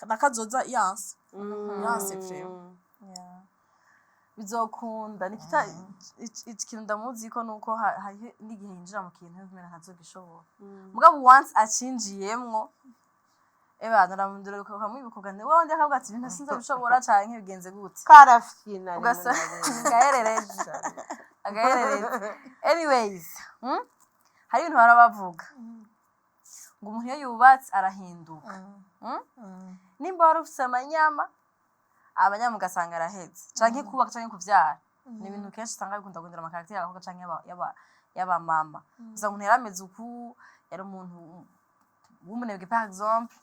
na kazoza yanse, yanse vraiment. Yeah. Bizokunda. Nikita, ikintu ndamuzi ko nuko hariho n'igihe yinjira mu kintu yumva ntazogishobora, mugabo once acinjiyemwo, eba naramundura ukamwibuka ugande wowe ndi, akavuga ati ibintu sinzobishobora canke bigenze gute. Karafyina rimwe Ugasa na rimwe. Gaherereje agaherereje. Anyways, Hari ibintu bahora bavuga ngo umuntu iyo yubatse arahinduka. Nimba wari ufise amanyama, abanyama ugasanga araheze, canke kubaka canke kuvyara, ni ibintu kenshi usanga bikunda guhindura ama caractère y'abakobwa canke y'abamama. Usanga umuntu yari ameze uku, yari umuntu w'umunebwe par exemple,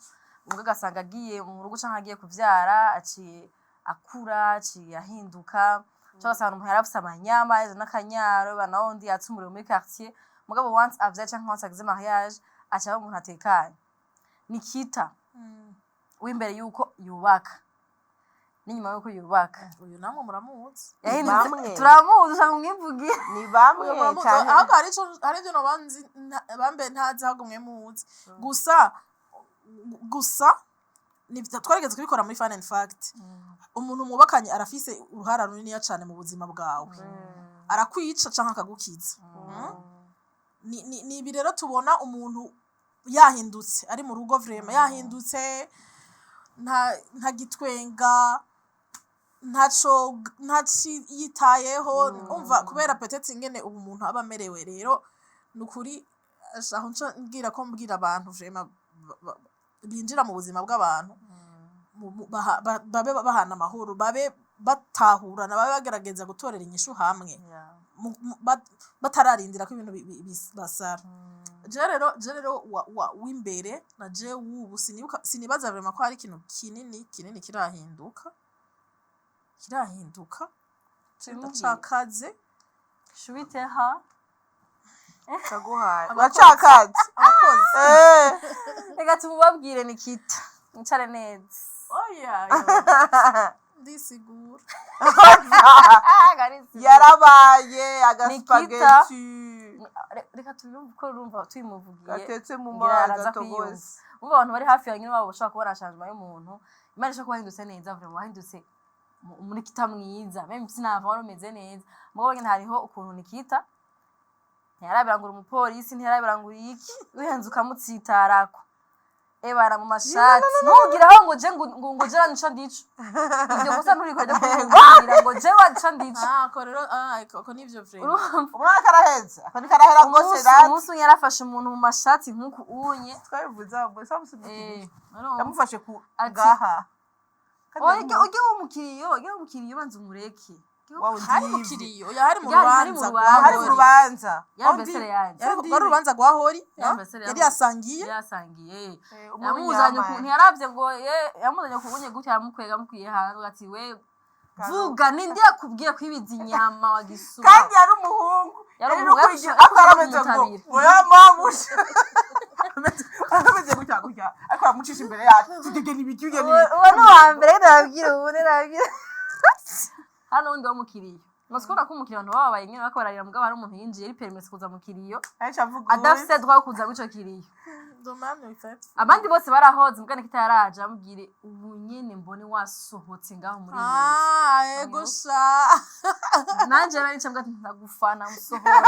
ubwo ugasanga agiye mu rugo canke agiye kuvyara, aciye akura, aciye ahinduka. Canke ugasanga umuntu yari afise amanyama, yaje n'akanyaro, bana wundi yatse umuriro muri quartier, mugabo once avyaye canke once agize mariage, aca aba umuntu atekanye. Nikita w'imbere yuko yubaka n'inyuma yuko yubaka? Uyu namwe muramuzi. Yahindutse. Bamwe. Turamuzi, ushaka umwivugira. Ni bamwe. Uyu muramuzi. Canke Ahubwo hari ico, hari ibyo noba nzi bambe ntazi, ahubwo mwe muzi. Gusa twarigeze kubikora muri Fun and Fact. Umuntu mwubakanye arafise uruhara runiniya cane mu buzima bwawe, arakwica canke akagukiza. Ni ibi rero tubona umuntu yahindutse ari mu rugo, vraiment yahindutse, ntagitwenga, ntaco ntaci yitayeho. Umva, kubera peut-être ingene ubu umuntu aba amerewe. Rero nukuri aho nca mbwira ko mbwira abantu vraiment binjira mu buzima bw'abantu, babe bahana amahoro, babe batahurana, babe bagerageza gutorera inyishu hamwe batararindira ko ibintu basara. Je rero w'imbere na je w'ubu, sinibuka, sinibaza vraiment ko hari ikintu kinini kinini kirahinduka. Ndacakaze. Shubiteha. Kaguhaye. Abakozi. Uracakaze. Abakozi. Reka tumubabwire. Nikita, mwicare neza. Oya, ndisigura. Yarabaye agaspaghetti. Reka tubiyumve ko urumva tubimuvugiye gatetse mu ngira mazi araza. Atogose. Umva, abantu bari hafi ya nyine wabo bashobora kubona changement y'umuntu. Imana ishobora kuba wahindutse neza, vraiment wahindutse muri kita mwiza, même sinava wari umeze neza, mugabo nyine hariho ukuntu Nikita ntiyarabira ngo uri umupolisi, ntiyarabira ngo uri iki, wihenze ukamutsitarako ebara mu mashati, ntugiraho ngo je ngo je nico ndico. Iryo kosa nturikore ryo kumbwira ngo je waco ndico. Ah, ko rero, ah, ko nivyo vraiment. Urumva? Umwana karaheze, ako ni karahera rwose. Umunsi Rati. Umunsi umwe yarafashe umuntu mu mashati nk'uku unye. Twabivuze aho samusunikirije. Urumva? Yamufashe ku Ati- ngaha. Oya, ujye w'umukiriya ubanza umureke. Hari mu kiriyo, oya, hari mu Hari mu rubanza rubanza. rwa Hari mu Hori. rubanza. Yambesere yanjye. Yari rwari urubanza rwa Hori. Yambesere. Yari yasangiye. Yasangiye, yamuzanye ku ntiyaravye ngo ye, yamuzanye ku bunye gutya, aramukwega, amukwiye hanze, ati: "We vuga, ninde yakubwiye kwibiza inyama wa gisuma?" Kandi yari umuhungu. Yari Yari umuhungu, no kwigira yarusha- ariko yarameze ngo kumutabira. oya mamusha, arameze gutya gutya, ariko aramucisha imbere yacu, tugegena ibiki, ugena ibiki. Uwo ni uwa mbere ndababwira, ubu ndababwira hano wundi wo mu kiriyo. Ntushobora ko umukiriya, abantu bababaye nyine bariko bararira, mugabo hari umuntu yinjiye yari permis kuza mu kiriyo Ahenshi avuga ubundi. adafise droit yo kuza muri ico kiriyo. Domani wifete. Abandi bose barahoze, mugabo Nikita yaraje, amubwire: "Ubu nyene mbone wasohotse ngaho muri iyi nzu." Ah, ego sha. Nanje narice mbwa ati ndagufana, musohora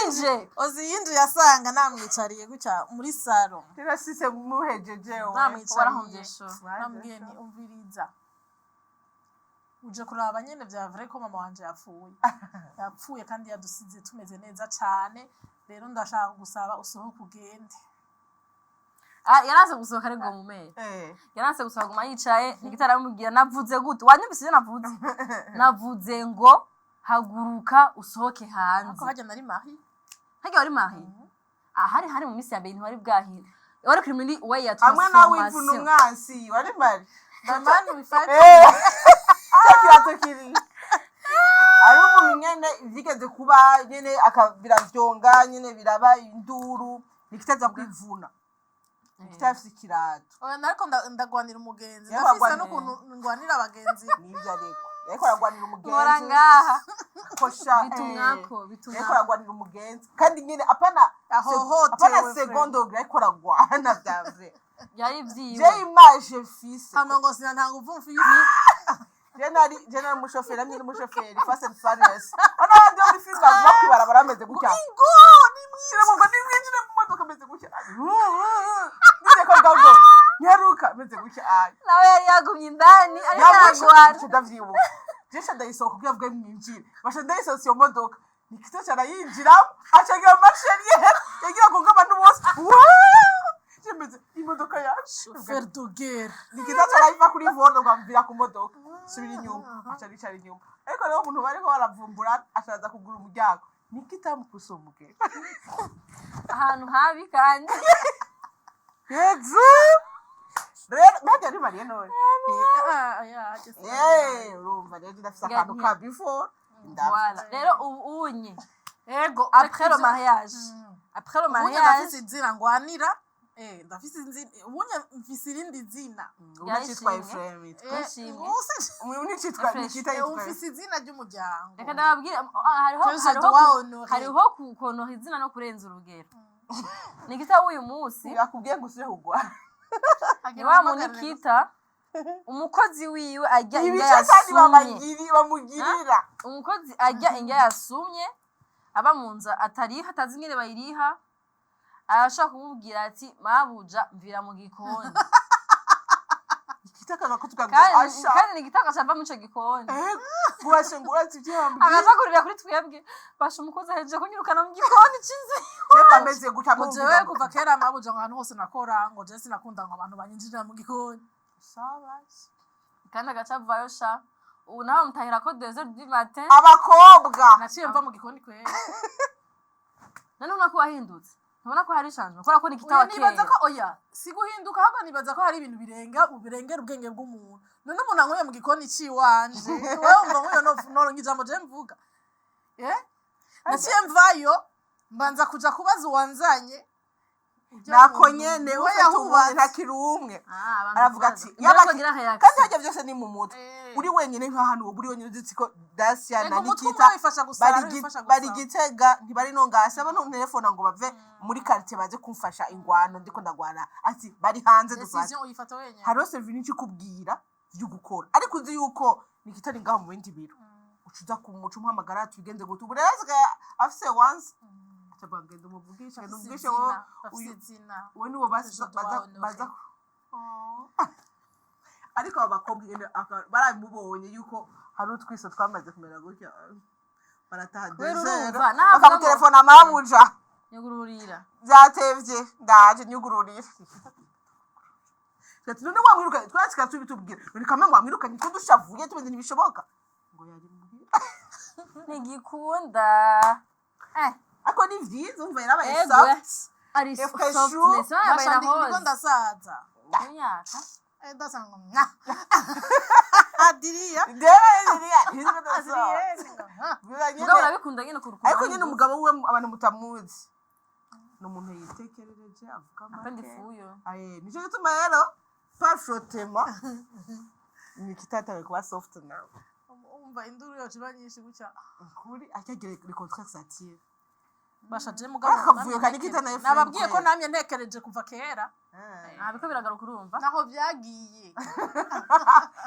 inje. Ozi yinjiye asanga namwicariye gutya muri salon. Tirasise muhejeje we. Namwicariye. Warahombye sho. Namubwiye nti: "Umviriza, uje kuraba nyene vya vrai ko mama wanje yapfuye, yapfuye kandi yadusize tumeze neza cane. Rero ndashaka gusaba usohoke ugende." Ah, yaranse gusohoka ariko mu mere. Yaranse gusohoka, guma yicaye. Nikita aramubwira: "Navuze gute? Wanyumvise ivyo navuze? Navuze ngo haguruka usohoke hanze." Ariko harya nari mariée. Harya wari mariée? Ah, hari mu minsi ya mbere, ntiwari bwahire, wari kuri muri way ya Hamwe nawe wivuna transformation. Umwansi wari mari. The man we fight. Cya kirato kiri hariho umuntu nyene vyigeze kuba nyene biravyonga nyene, biraba induru, nikitaza kwivuna, nikita afise ikirato. Oya, nariko ndagwanira umugenzi. Yariko Ndafise agwanira. n'ukuntu ngwanira abagenzi. Nivyo, ariko yariko aragwanira Nkora umugenzi. ngaha. Kosha. Bitumwako. Yariko Bitumwako. aragwanira umugenzi kandi nyene apana Ahohotewe. apana Frère. second degré, ariko aragwana vya vrai. Byari vyiwe. Je image mfise Hama ngo sinantanga nguvu mfise. Je nari umushoferi, namye n'umushoferi Fast and Furious. Hano abandi bo muri filime baguma kwibarabara bameze gutya. Ingo Nimwinjire mu ngo, nimwinjire mu modoka, ameze gutya. Nizeye ko gago nyaruka ameze gutya. Ah, Nawe yari yagumye indani ariko aragwana. Ntabwo ndavyibuka. Jesha ndayisohoka kugira avuge mwinjire, basha ndayisohotse iyo modoka, Nikita cyane ayinjiramo, acagira amasheri yagira ngo abantu bose jemeze imodoka yacu. Chauffeur de guerre. Nikita cyane ayiva kuri volant ngo amvira ku modoka, subira inyuma, aca yicara inyuma. Ariko rero umuntu bariko baravumbura ashaza kugura umuryango, Nikita mukusumuke. Ahantu habi kandi. Yezu rero ntajya ari mariye none. Ah, ya. Eh, urumva rero ndafise akantu ka before ndafite. Voilà. Rero ubu unye Ego. après le mariage, après le Ubunye mariage, ndafise izina ngwanira. Ndafise izina ubunye, mfise irindi zina. Unacitwa Yarishimye. Efrem yitwa. Yishimye. Unicitwa Fresh. Nikita yitwa. Mfise izina ry'umuryango. Reka ndababwire, ah, hariho Que je hariho dois honorer. Hariho kukonora izina no kurenza urugero. Nikita w'uyu munsi Yakubwiye ngo usubire kugwa. ni wa Munikita umukozi wiwe arya indya Ibice kandi yasumye. Bamugirira. Umukozi arya indya yasumye, aba mu nzu atariha, atazi ingene bayiriha, arashobora kumubwira ati: "Mabuja, mvira mu gikoni." Nikita akaza kutuga ngo Kandi asha. kandi Nikita agaca ava muri ico gikoni. Urashe ngo urazi ibyo yambwiye. Akaza kurira kuri twebwe: "Basha, umukozi ahejeje kunyirukana mu gikoni c'inzu." Jewe ameze gutya. Ngo jewe kuva kera mabuja ngo ahantu hose nakora, ngo jewe sinakunda ngo abantu banyinjirira mu gikoni. Kandi agaca avayo sha. Ubu nawe bamutahira ko 2 heures du matin. Abakobwa. Naciye mva mu gikoni kwera. None ubona ko wahindutse? Ntubona ko hari changement kubera ko Nikita Oya, wa nibaza kera? ko oya, si guhinduka, ahubwo nibaza ko hari ibintu birenga birengera ubwenge bw'umuntu. None umuntu ankuye mu gikoni ciwanje, wewe wumva nkuyo noronka ijambo je mvuga? Naciye mvayo, mbanza kuja kubaza uwanzanye. Nako nyene We ufite ubundi yahubatse. ntakiri umwe. Ah, abantu Aravuga kubaza. ati, Mbere ko agira reaction. Kandi harya byose ni mu mutwe. Uri wenyine nk'ahantu uba uri wenyine, uzi ko Dacia na Ego, umutwe Nikita umwe wifasha gusara, wifasha gusara. bari Gitega, ntibari no ngasi aba ntelefona ngo bave muri quartier baze kumfasha ingwano ndiko ndagwana, ati bari hanze dufate. Decision uyifata wenyine. Hariho serivisi ikikubwira vyo gukora, ariko uzi yuko Nikita ari ngaho mu bindi biro, uca uza kumuca umuhamagara, tubigenze gute? Ubu rero asigaye afise once acavuga ngo genda umuvugishe, genda Afise umuvugishe wowe. izina, afise izina. Uwo niwo Je dois baza honorer. Baza. Oh. Ariko abo bakobwa ingene baramubonye yuko hari utwiso twamaze kumera gutya, barataha Kubera dezero urumva, naho avuga ngo- bakamutelefona: "Mabuja, Nyugururira." byatevye, ndaje, nyugururira." Ati: "None wamwirukanye?" Twari tubitubwira none kamwe ngo wamwirukanye, twe dushavuye tumeze ntibishoboka ngo yari muhira. Ntigikunda. Ariko ni vyiza, umva yarabaye Ego. soft. Ari Efre softness yambaye Basha na ndiko rose. ndasaza. Imyaka. Ndasanga mwa Adiriya. Mugabo urabikunda nyine kurukundo. Ariko nyine umugabo we abantu mutamuzi ni umuntu yitekerereje, avuga Apendi make. fuyo. Aye, nicyo gituma rero parfaitement Nikita yatawe kuba soft nawe. Umva induru yacu iba nyinshi gutya. Kuri akagere le contraire s'attire. Basha je mugabo Akavuyo ka Nikita na Efrem nababwiye ko kweli. namye ntekereje kuva kera. Ah, biko biragaruka urumva. Naho byagiye.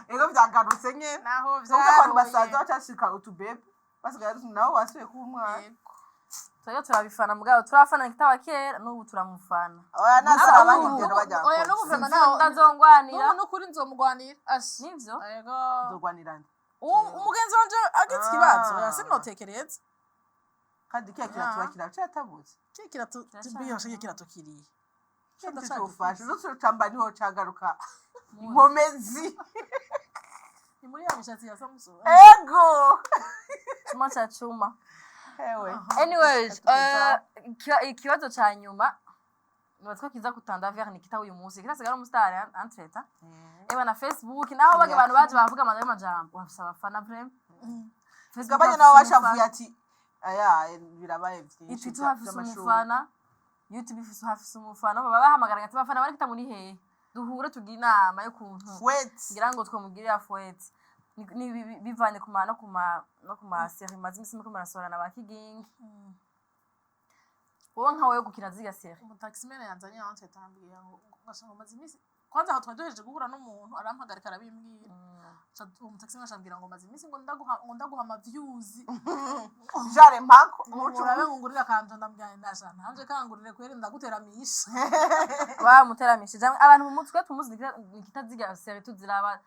Ego, byagarutse nyene. Naho Nuko abantu basaza byaroye. bacashika utubebe basigaye nawe wasubiye kuba umwana. Yego. Twebwe turabifana, mugabo turafana Nikita wa kera, n'ubu turamufana. Oya, nasaba Gusa abandi ubu- ngendo bajya. Oya, n'ubu vraiment naho Ndazongwanira. n'ubu n'ukuri nzomugwanira ashi. Nivyo. Yego. Nzogwanirana. Umugenzi wanje agize ikibazo, Ah. oya, sinotekereza. Kandi kiya kiratura kiracatabutse. Kiya kirato Kiracari. biyoshe, kiya kirato kiriye. Cyufashe n'utucamba niho cagaruka inkomezi. Ni muri ya mishatsi ya Samson. Ego. Chuma cha chuma. Ewe. Anyways, Atugeza. ikibazo ca nyuma nibatwa kiza kutanda vers Nikita uyu munsi. Nikita asigaye ari umustar entreta. Ewa, na Facebook naho bage abantu baje bavuga amajambo bafise abafana vraiment. Facebook Gabanya bafise nabo bashavuye umufana. ati aya birabaye byinshi Twitter hafise by'amashuri. umufana, YouTube ifise hafise umufana, baba bahamagara ati: "Abafana bari kita muri hehe? Duhure tugire inama y'ukuntu Wait. ngira ngo twamugirira fouet." Ni bivanye ku ma no ku ma série maze imisi muriko murasohora na ba Kigingi. Wowe nka wewe gukina zirya série? Umutaximene yanzanye hanze, yatambwiye ngo ngasanga maze iminsi Kwanza aho twari duhejeje guhura n'umuntu, arampagarika, arabimbwira. Uwo mutaxi acambwira ngo maze iminsi ngo ndaguha ama views. Jare mpako. Ngo urabe ngo ngurire akantu. Ndamubwira nti ndashaka nanje kangurire kweri, ndaguteramisha. Bamuteramishije abantu mu mutwe tumuzi. Nikita zirya série tuziraba,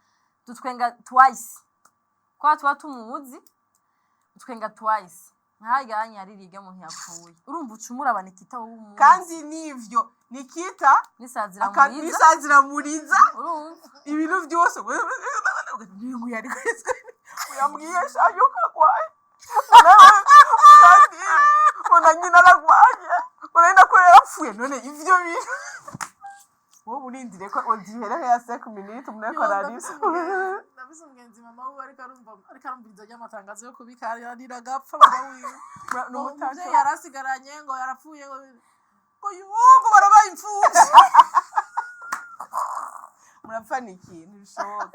dutwenga twice kwa tuba tumuzi, dutwenga twice. Nkarya nyaririga umuntu yapfuye, urumva ucumura aba Nikita wowe umuzi. Kandi nivyo, Nikita nisazira muriza. Nisazira muriza. Urumva. Ibintu byose yari yambwiye shayo kagwaye, kandi ngo nyina aragwaye, ngo nari nako yarapfuye. None ivyo bintu wowe urindire ko uzihere ya 5 minutes umuntu ariko ararira. Ndafise umugenzi, mama wiwe ariko arumviriza ry'amatangazo yo kubika, ararira agapfa mama wiwe. Ni ngo umutako. Umuvyeyi yarasigaranye ngo yarapfuye, ngo yuko barabaye imfuvyi. Murapfa ni ikintu bishoboka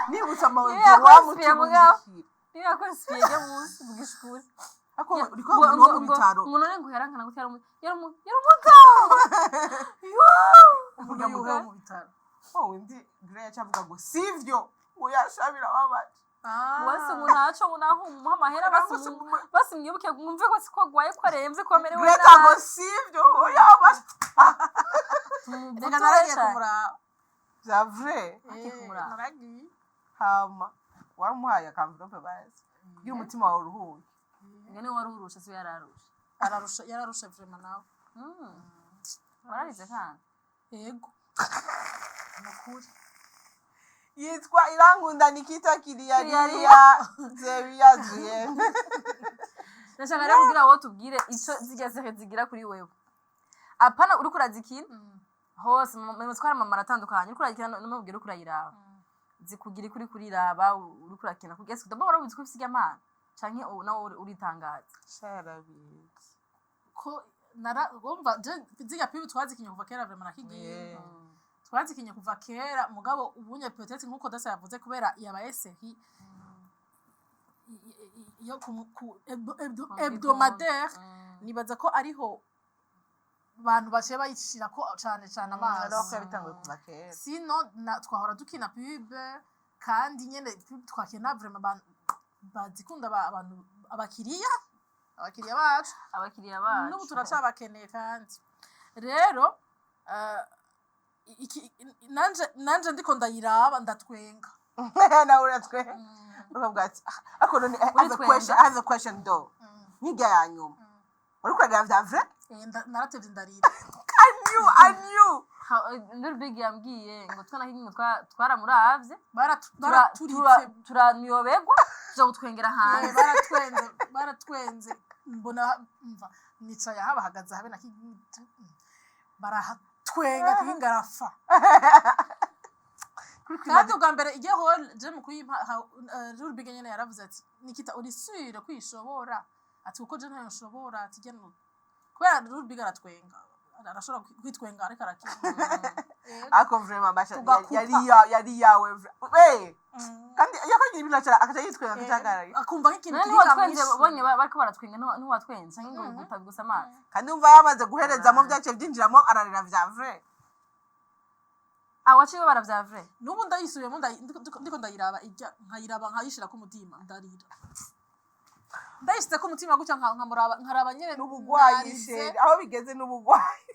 nibutse amawuzi. Niyo yakonsipiye mugabo. Wamutumikira. Niyo yakonsipiye ryo munsi bw'ishuri. Ako uriko umuntu wo mu bitaro. Ngo none ngo yarankana gute? Yari umugabo. Umuntu yuhe wo mu bitaro? Wowe undi Grey yaca avuga ngo sivyo, ngo yashabira ababaje. Wese ngo ntaco, ngo naho umuha amahera basi. Basi basi mwibuke mwumve ko siko agwaye, ko aremvye, ko amerewe Greta ngo nabi. Sivyo, oya. Reka naragiye kumuraba. Vya vrai? Agiye kumuraba. Naragiye. Hama waramuhaye aka enveloppe basi kugira umutima wawe uruhuke? Ngene wari urushe, si we yararushe? Ararusha, yararushe vraiment nawe. Wararize kandi? Yego, nukuri. Yitwa Irankunda Nikita Kiriyariya. Kiriyariya Zebiya Zuyene. Ndashaka rero kugira wowe tubwire ico zirya série zigira kuri wewe. Apana uriko urazikina hose mu twara amamara atandukanye, uriko urazikina n'umubwira uriko urayiraba, zikugira iko uriko uriraba, uriko urakina kugeza d'abord wari uzi ko ufise irya mpano canke ubu nawe uritangaza? Sharabizi. Ko nara wumva je zirya pub twazikinye kuva kera vraiment, nakigiye twazikinye kuva kera. Mugabo ubunye peut-être nkuko dasa yavuze, kubera yabaye série yo ku hebdomadaire, nibaza ko ariho bantu baciye bayishira ko cane cane alors ko amaso. yabitanguye kuva kera. Sino na twahora dukina pub, kandi nyene pub twakina vraiment abantu bazikunda, abantu abakiriya bacu. Abakiriya bacu. N'ubu turacabakeneye. Kandi rero nanje ndiko ndayiraba ndatwenga. Nawe uratwe ukavuga ati "Ah, ariko none I have a Uritwenga. question, I have a question though." Nkiga ya nyuma uriko uragira vya vrai? Naratevye ndarira. I knew, I knew. Little Big yambwiye ngo twana ngo twaramuravye Baraturitse. Turaniyoberwa tuja gutwengera hanze. Baratwenze, baratwenze. Mbona mva nicaye aha bahagaze habe na barahatwenga kingarafa. Kandi ubwa mbere igiye hall je mu kuyimpa, Little Big nyene yaravuze ati: "Nikita, uri sûre kwishobora?" Ati: "Kuko je ntayo nshobora." Ati: "Gena." Kubera Little Big aratwenga, arashobora kwitwenga ariko arakina. Ariko vraiment basha Tugakupa. Yari yawe eh kandi yakogira ibintu akaca yitwenga, akacagarara. Akumva nk'ikintu None kiri ntiwatwenze? kamwishe. Ubonye bariko baratwenga, ntiwatwenze canke ngo biguta gusa amaso? Kandi umva yamaze guherezamo, byaciye byinjiramo, ararira vya vrai. Ah, waciye ubabara vya vrai? N'ubu ndayisubiyemo, ndiko ndayiraba ijya nkayiraba, nkayishira ku mutima ndarira. Ndayishyize ku mutima gutya, nkamuraba, nkaraba nyene. N'ubugwayi. Narize. Chérie, aho bigeze n'ubugwayi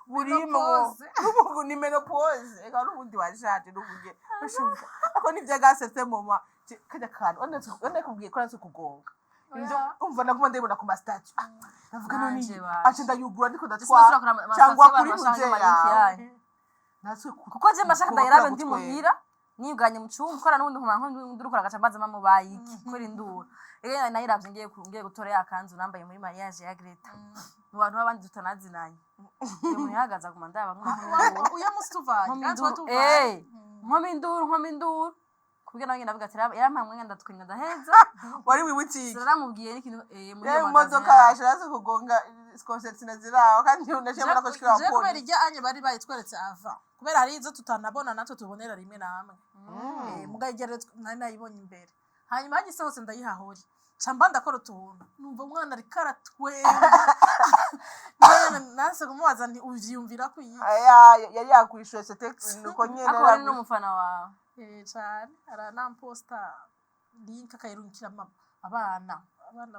burimo. Ménopause. N'ubu ni ménopause, eka n'ubundi washaje n'ubuge ushumva ako nivyo gasetse moma kajya kantu one kubwiye ko natse kugonga. Ibyo Oya. umva naguma ndabibona ku ma statuts, ndavuga none Nanje iyi baje. aca ndayugura ndiko Ese ndatwara urakora ama cyangwa statuts kuri y'abantu bashaka muze amalinki yawe yayo? Natwe Kuko je mbashaka ndayirabe ndi muhira niyuganye mu cumba, kubera n'ubundi nkuma nk'undi urukora agaca mbaza mama ubaye iki kubera induru. Rero nayiravye ngiye gutora ya kanzu nambaye muri mariage ya Greta, mu bantu b'abandi tutanazinanye. Uyo muntu yahagaze aguma ndaba nk'umuntu Uyo musi tuvanye nkoma kandi tuba induru tuvanye. Nkoma induru, nkoma induru kubwira nawe ndavuga ati yarampaye umwanya ndatwenga ndaheza. Wari wibutike. Sinaramubwiye n'ikintu muri yewe iyo magasin imodoka yayo. yaje yaje kugonga concertina ziraho, kandi unaciye mbona ko shikira Je kubera polisi. ijya anye bari bayitweretse ava, kubera hari izo tutanabona natwe tubonera rimwe na hamwe. Muga ijya rero nari nayibonye imbere, hanyuma hagisohotse ndayihahori ca mba ndakora utuntu, numva umwana ariko aratwenga. None Nanse kumubaza nti uvyiyumvira ko iyi. Aya, yari yakwishuye, c'était nuko nyene. Ariko wari n'umufana wawe. Eh, cane, aranamposta link akayirungikira abana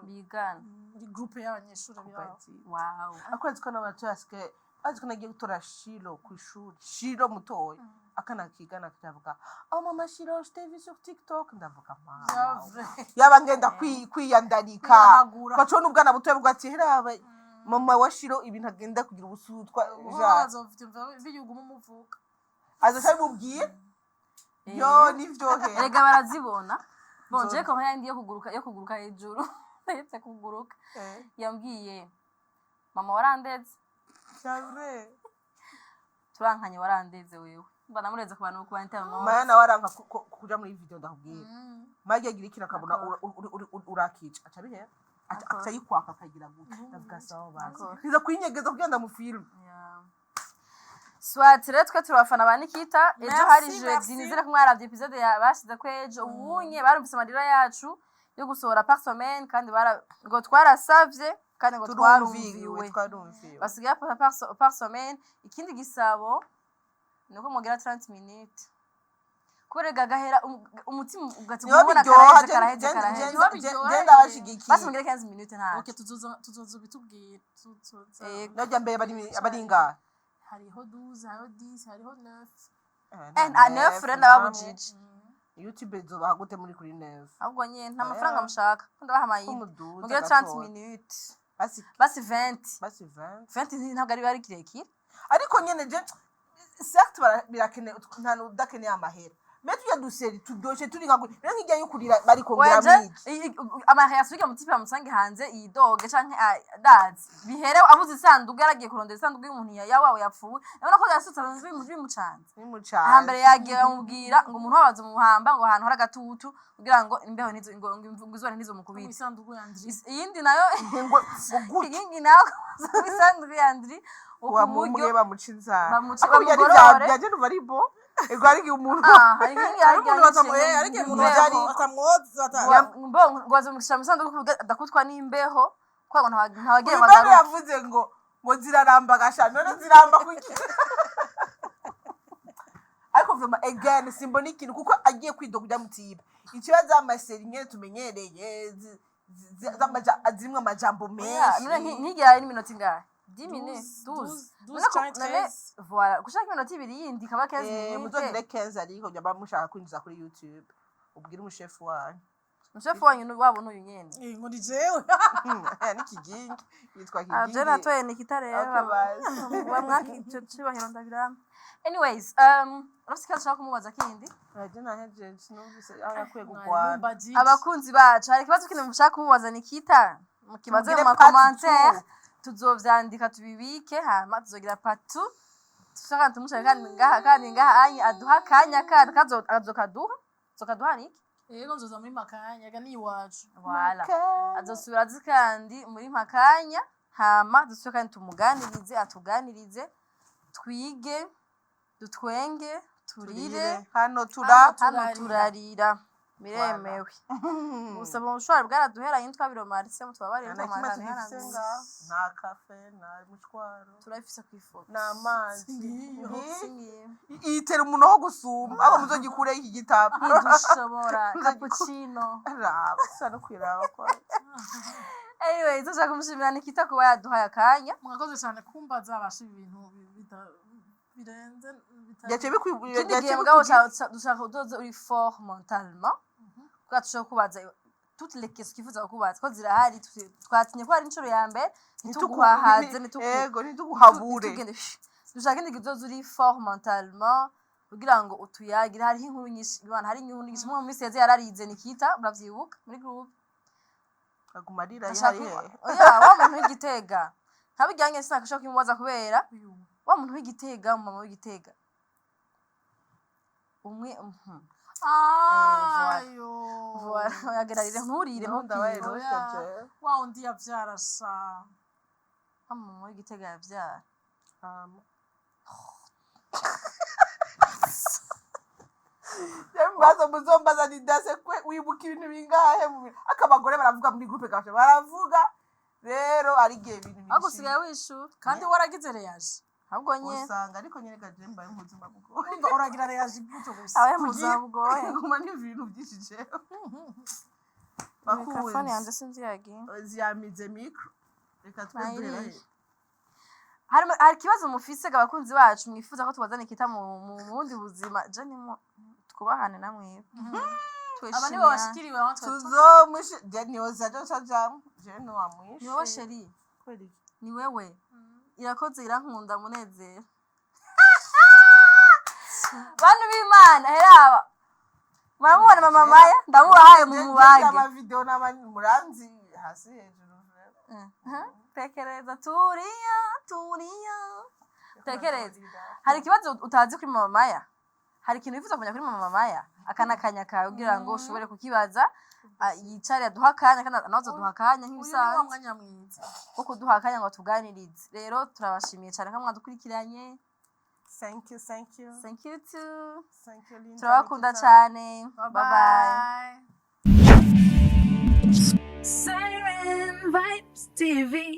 bigana muri groupe y'abanyeshuri biraho. Wow. Akwezi ko n'abato yasigaye azi ko nagiye gutora Shiro ku ishuri, Shiro mutoya, akana kigana, kavuga: "Oh mama Shiro, je t'ai vu sur TikTok." Ndavuga: "Mama." Javre. Yaba ngenda kwiyandarika. Kwiyahagura. Kwaco n'ubwana butoya bwa ati: "Heraba mama wa Shiro ibintu agenda kugira ubusutwa." Ja. Bazovyumva biyuguma umuvuga. Azoca bimubwiye yo nivyo he. Erega barazibona. Bon, je ko yandi yo kuguruka hejuru, ndetse kuguruka, yambwiye: "Mama, warandeze." Javre. Turankanye, warandeze wewe, mba namureze ku bantu ku internet. Maya nawe aranka kuja muri video, ndakubwira. Maya agira ikintu akabona urakica, aca bihera. D'accord. Aca yikwaka akagira gutya, ndavuga: "Sawa basi." D'accord. Ntiza kwinyegeza kugira ndamufilme. Yeah. Swat rero, twe turi abafana ba Nikita. Ejo Merci, hari jeudi. Merci. Nizere ko mwaravye épisode ya bashize ko ejo ubunye barumvise amarira yacu yo gusohora par semaine, kandi bara ngo twarasavye kandi ngo Turumviwe. twarumviwe. Twarumviwe. Basigaye par, par semaine. Ikindi gisabo ni uko mugira 30 minutes, kubera gahera umutima ugati Niho ubona biryoha. karaheze, karaheze, karaheze. Niho biryoha. Je ndabashigikiye. Basi mugire 15 minutes, ntaco. Okay, tuzoza bitubwira, tuzoza. Yego. Najya mbere bari ingahe? Hariho 12, hariho 10, hariho 9. Eh, ah, neuf rero ndababujije. YouTube izobaha gute muri kuri 9? Ahubwo nyene nta mafaranga mushaka ko ndabaha amayindi. Kumuduza Mugire 30 gatoya. minutes. Basi. Basi 20. Basi 20. 20 ntabwo ari kirekire. Ariko nyene je certes birakenewe, nta n'udakeneye amahera, mais tujya duseri turyoshe turi nka rero nk'ijya yo kurira bari kongera Weje mwiki. Amareaction y'uwo mutipe bamusange hanze yidoge canke dazi bihere abuze isanduku, yaragiye kurondera isanduku y'umuntu yawawe yapfuye, urabona ko yasutse abantu bimucanze. Nimucanze. Hambere yagiye bamubwira ngo umuntu wabaza umuhamba ngo ahantu hari agatutu kugira ngo imbeho ntizo ngo izuba ntizo mukubite. Isanduku ya Andri. Iyindi nayo ngo gutya. Iyindi nayo isanduku ya Andri wa ku buryo mumwe bamuca inzara. Bamuca- Ako byari bamugorore. byaje numva ari bo ego, ari igihe umuntu Ah, hari ibindi. Hari umuntu hari igihe umuntu Byari- batamwoza Ngo bazomushira mu isanduku kuburyo adakutwa n'imbeho kubera ngo ntawagiye Uyu ngo mbere agaruke. Yavuze ngo ziraramba gasha, none ziramba kuki? Ariko vraiment again simbona ikintu, kuko agiye kwidoga ujya mutiba ikibazo amaseri nyene tumenyereye zirimwo amajambo Oya, none menshi. Ntigera n'iminota ingahe? 10 minutes, 12. 12 None canke 13. Voilà, gushaka iminota ibiri yindi ikaba 15 Eh, minutes. Muzogire 15, ariko nyaba mushaka kwinjiza kuri YouTube, ubwire umushefu wanyu. Umushefu wanyu wabo n'uyu nyene. Eh, ngo ni jewe. N'ikigingi yitwa Ah, Kigingi. je natoye Nikita rero. Okay, basi. Bamwaka ico cubahiro ndabiramba. Anyways, urafise ikibazo ushaka kumubaza kindi? Je nahejeje, numvise aho yakwiye kugwana. Mwari. Abakunzi bacu, hari ikibazo kindi mushaka kumubaza Nikita, mukibaze mu Tubwire part ma commentaire, tuzovyandika tubibike, hama tuzogira part 2. Tushaka tumushaka kandi ngaha anye aduha akanya kandi azokaduha, azokaduha niki? Yego, nzoza muri makanya ga ni iwacu. Voilà, azosubira azi kandi muri makanya, hama dusubire kandi tumuganirize, atuganirize, twige, dutwenge, turire. Hano tura Hano Turarira. turarira, biremewe. Gusa mu bushwari bwaraduheranye, twabiromaritse, mutubabarire. Nta na kimwe tugifise ngaho, nta kafe, nta mushwaro. Turabifise kw'ifoto. Nta mazi. Ngiyo. Singiye. Yitera umuntu wo gusumba abo muzogikure iki gitabo. Ntidushobora cappuccino. Raba sa no kwiraba kwa Anyway, dushaka kumushimira Nikita kuba yaduhaye akanya. Mwakoze cyane kumbaza abasha ibintu birenze Byaciye bikwi. Ikindi gihe mugabo dushaka uzoze uri fort mentalement kugira dushobore kubaza toutes les questions twifuza kukubaza, ko zirahari. Twatinye ko ari inshuro ya mbere, ntituguhahaze, Ego, ntituguhabure. ntitugende. Dushaka ikindi gihe uzoze uri fort mentalement kugira ngo utuyagire. Hariho inkuru nyinshi Imana, hari inkuru nyinshi. Mu minsi yeze yararize Nikita, muravyibuka muri groupe. Aguma arira. Ndashaka Yari he? Oya, wa muntu w'igitega ntabijyanye, sinakashobora kubimubaza kubera wa muntu w'igitega, umumama w'igitega umwe. Ayo. Voilà, yagerarire, nturire. No, ndabaye ntukire. rosta je. Wa undi yavyara sha. Wa mama w'igitega yavyara. Mbazo muzombaza ni dase kwe wibuka ibintu bingahe mu ariko abagore baravuga muri groupe kasha baravuga. Rero ari igihe ibintu Ahubwo bishika. usigaye wishura. Kandi waragize reyaje. Ahubwo nye Usanga ariko nyine gaje mbaye mu buzima bugoye. Urumva uragira reyaje gutyo gusa. Abaye mu buzima bugoye. Nguma n'ibintu byinshi jewe. Mikrofone Bakunzi, yanjye sinzi yagiye. Ziyamize micro, reka twe duhera Nayiriye. he? Hari ikibazo mufise ga abakunzi bacu, mwifuza ko tubazana ikita mu bundi buzima? Je nimo twubahane namwe. Aba nibo bashikiriwe entre temps. Tuzomushi je niyoza jo cajamwo je ntiwamwishe. Ni wowe chérie. Kubera iki? Ni wewe. Irakoze, irankunda, munezero. Bantu b'Imana, heraba muramubona mama Maya, ndamubahaye mu mubage. Amavideo n'abandi muranzi hasi hejuru. Tekereza, turiya turiya, tekereza. Hari ikibazo utazi kuri mama Maya? Hari ikintu wifuza kumenya kuri mama Maya? Aka ni akanya kawe kugira ngo ushobore kukibaza. Ah, yicare aduha akanya, kandi nawe azoduha akanya Uyu ni wa nk'ibisanzwe mwanya mwiza. wo kuduha akanya ngo tuganirize. Rero turabashimiye cyane ko mwadukurikiranye. Thank you, thank you. Thank you too. Thank you, Linda. Turabakunda Nikita. cyane. Bye bye. Bye. Siren Vibes TV.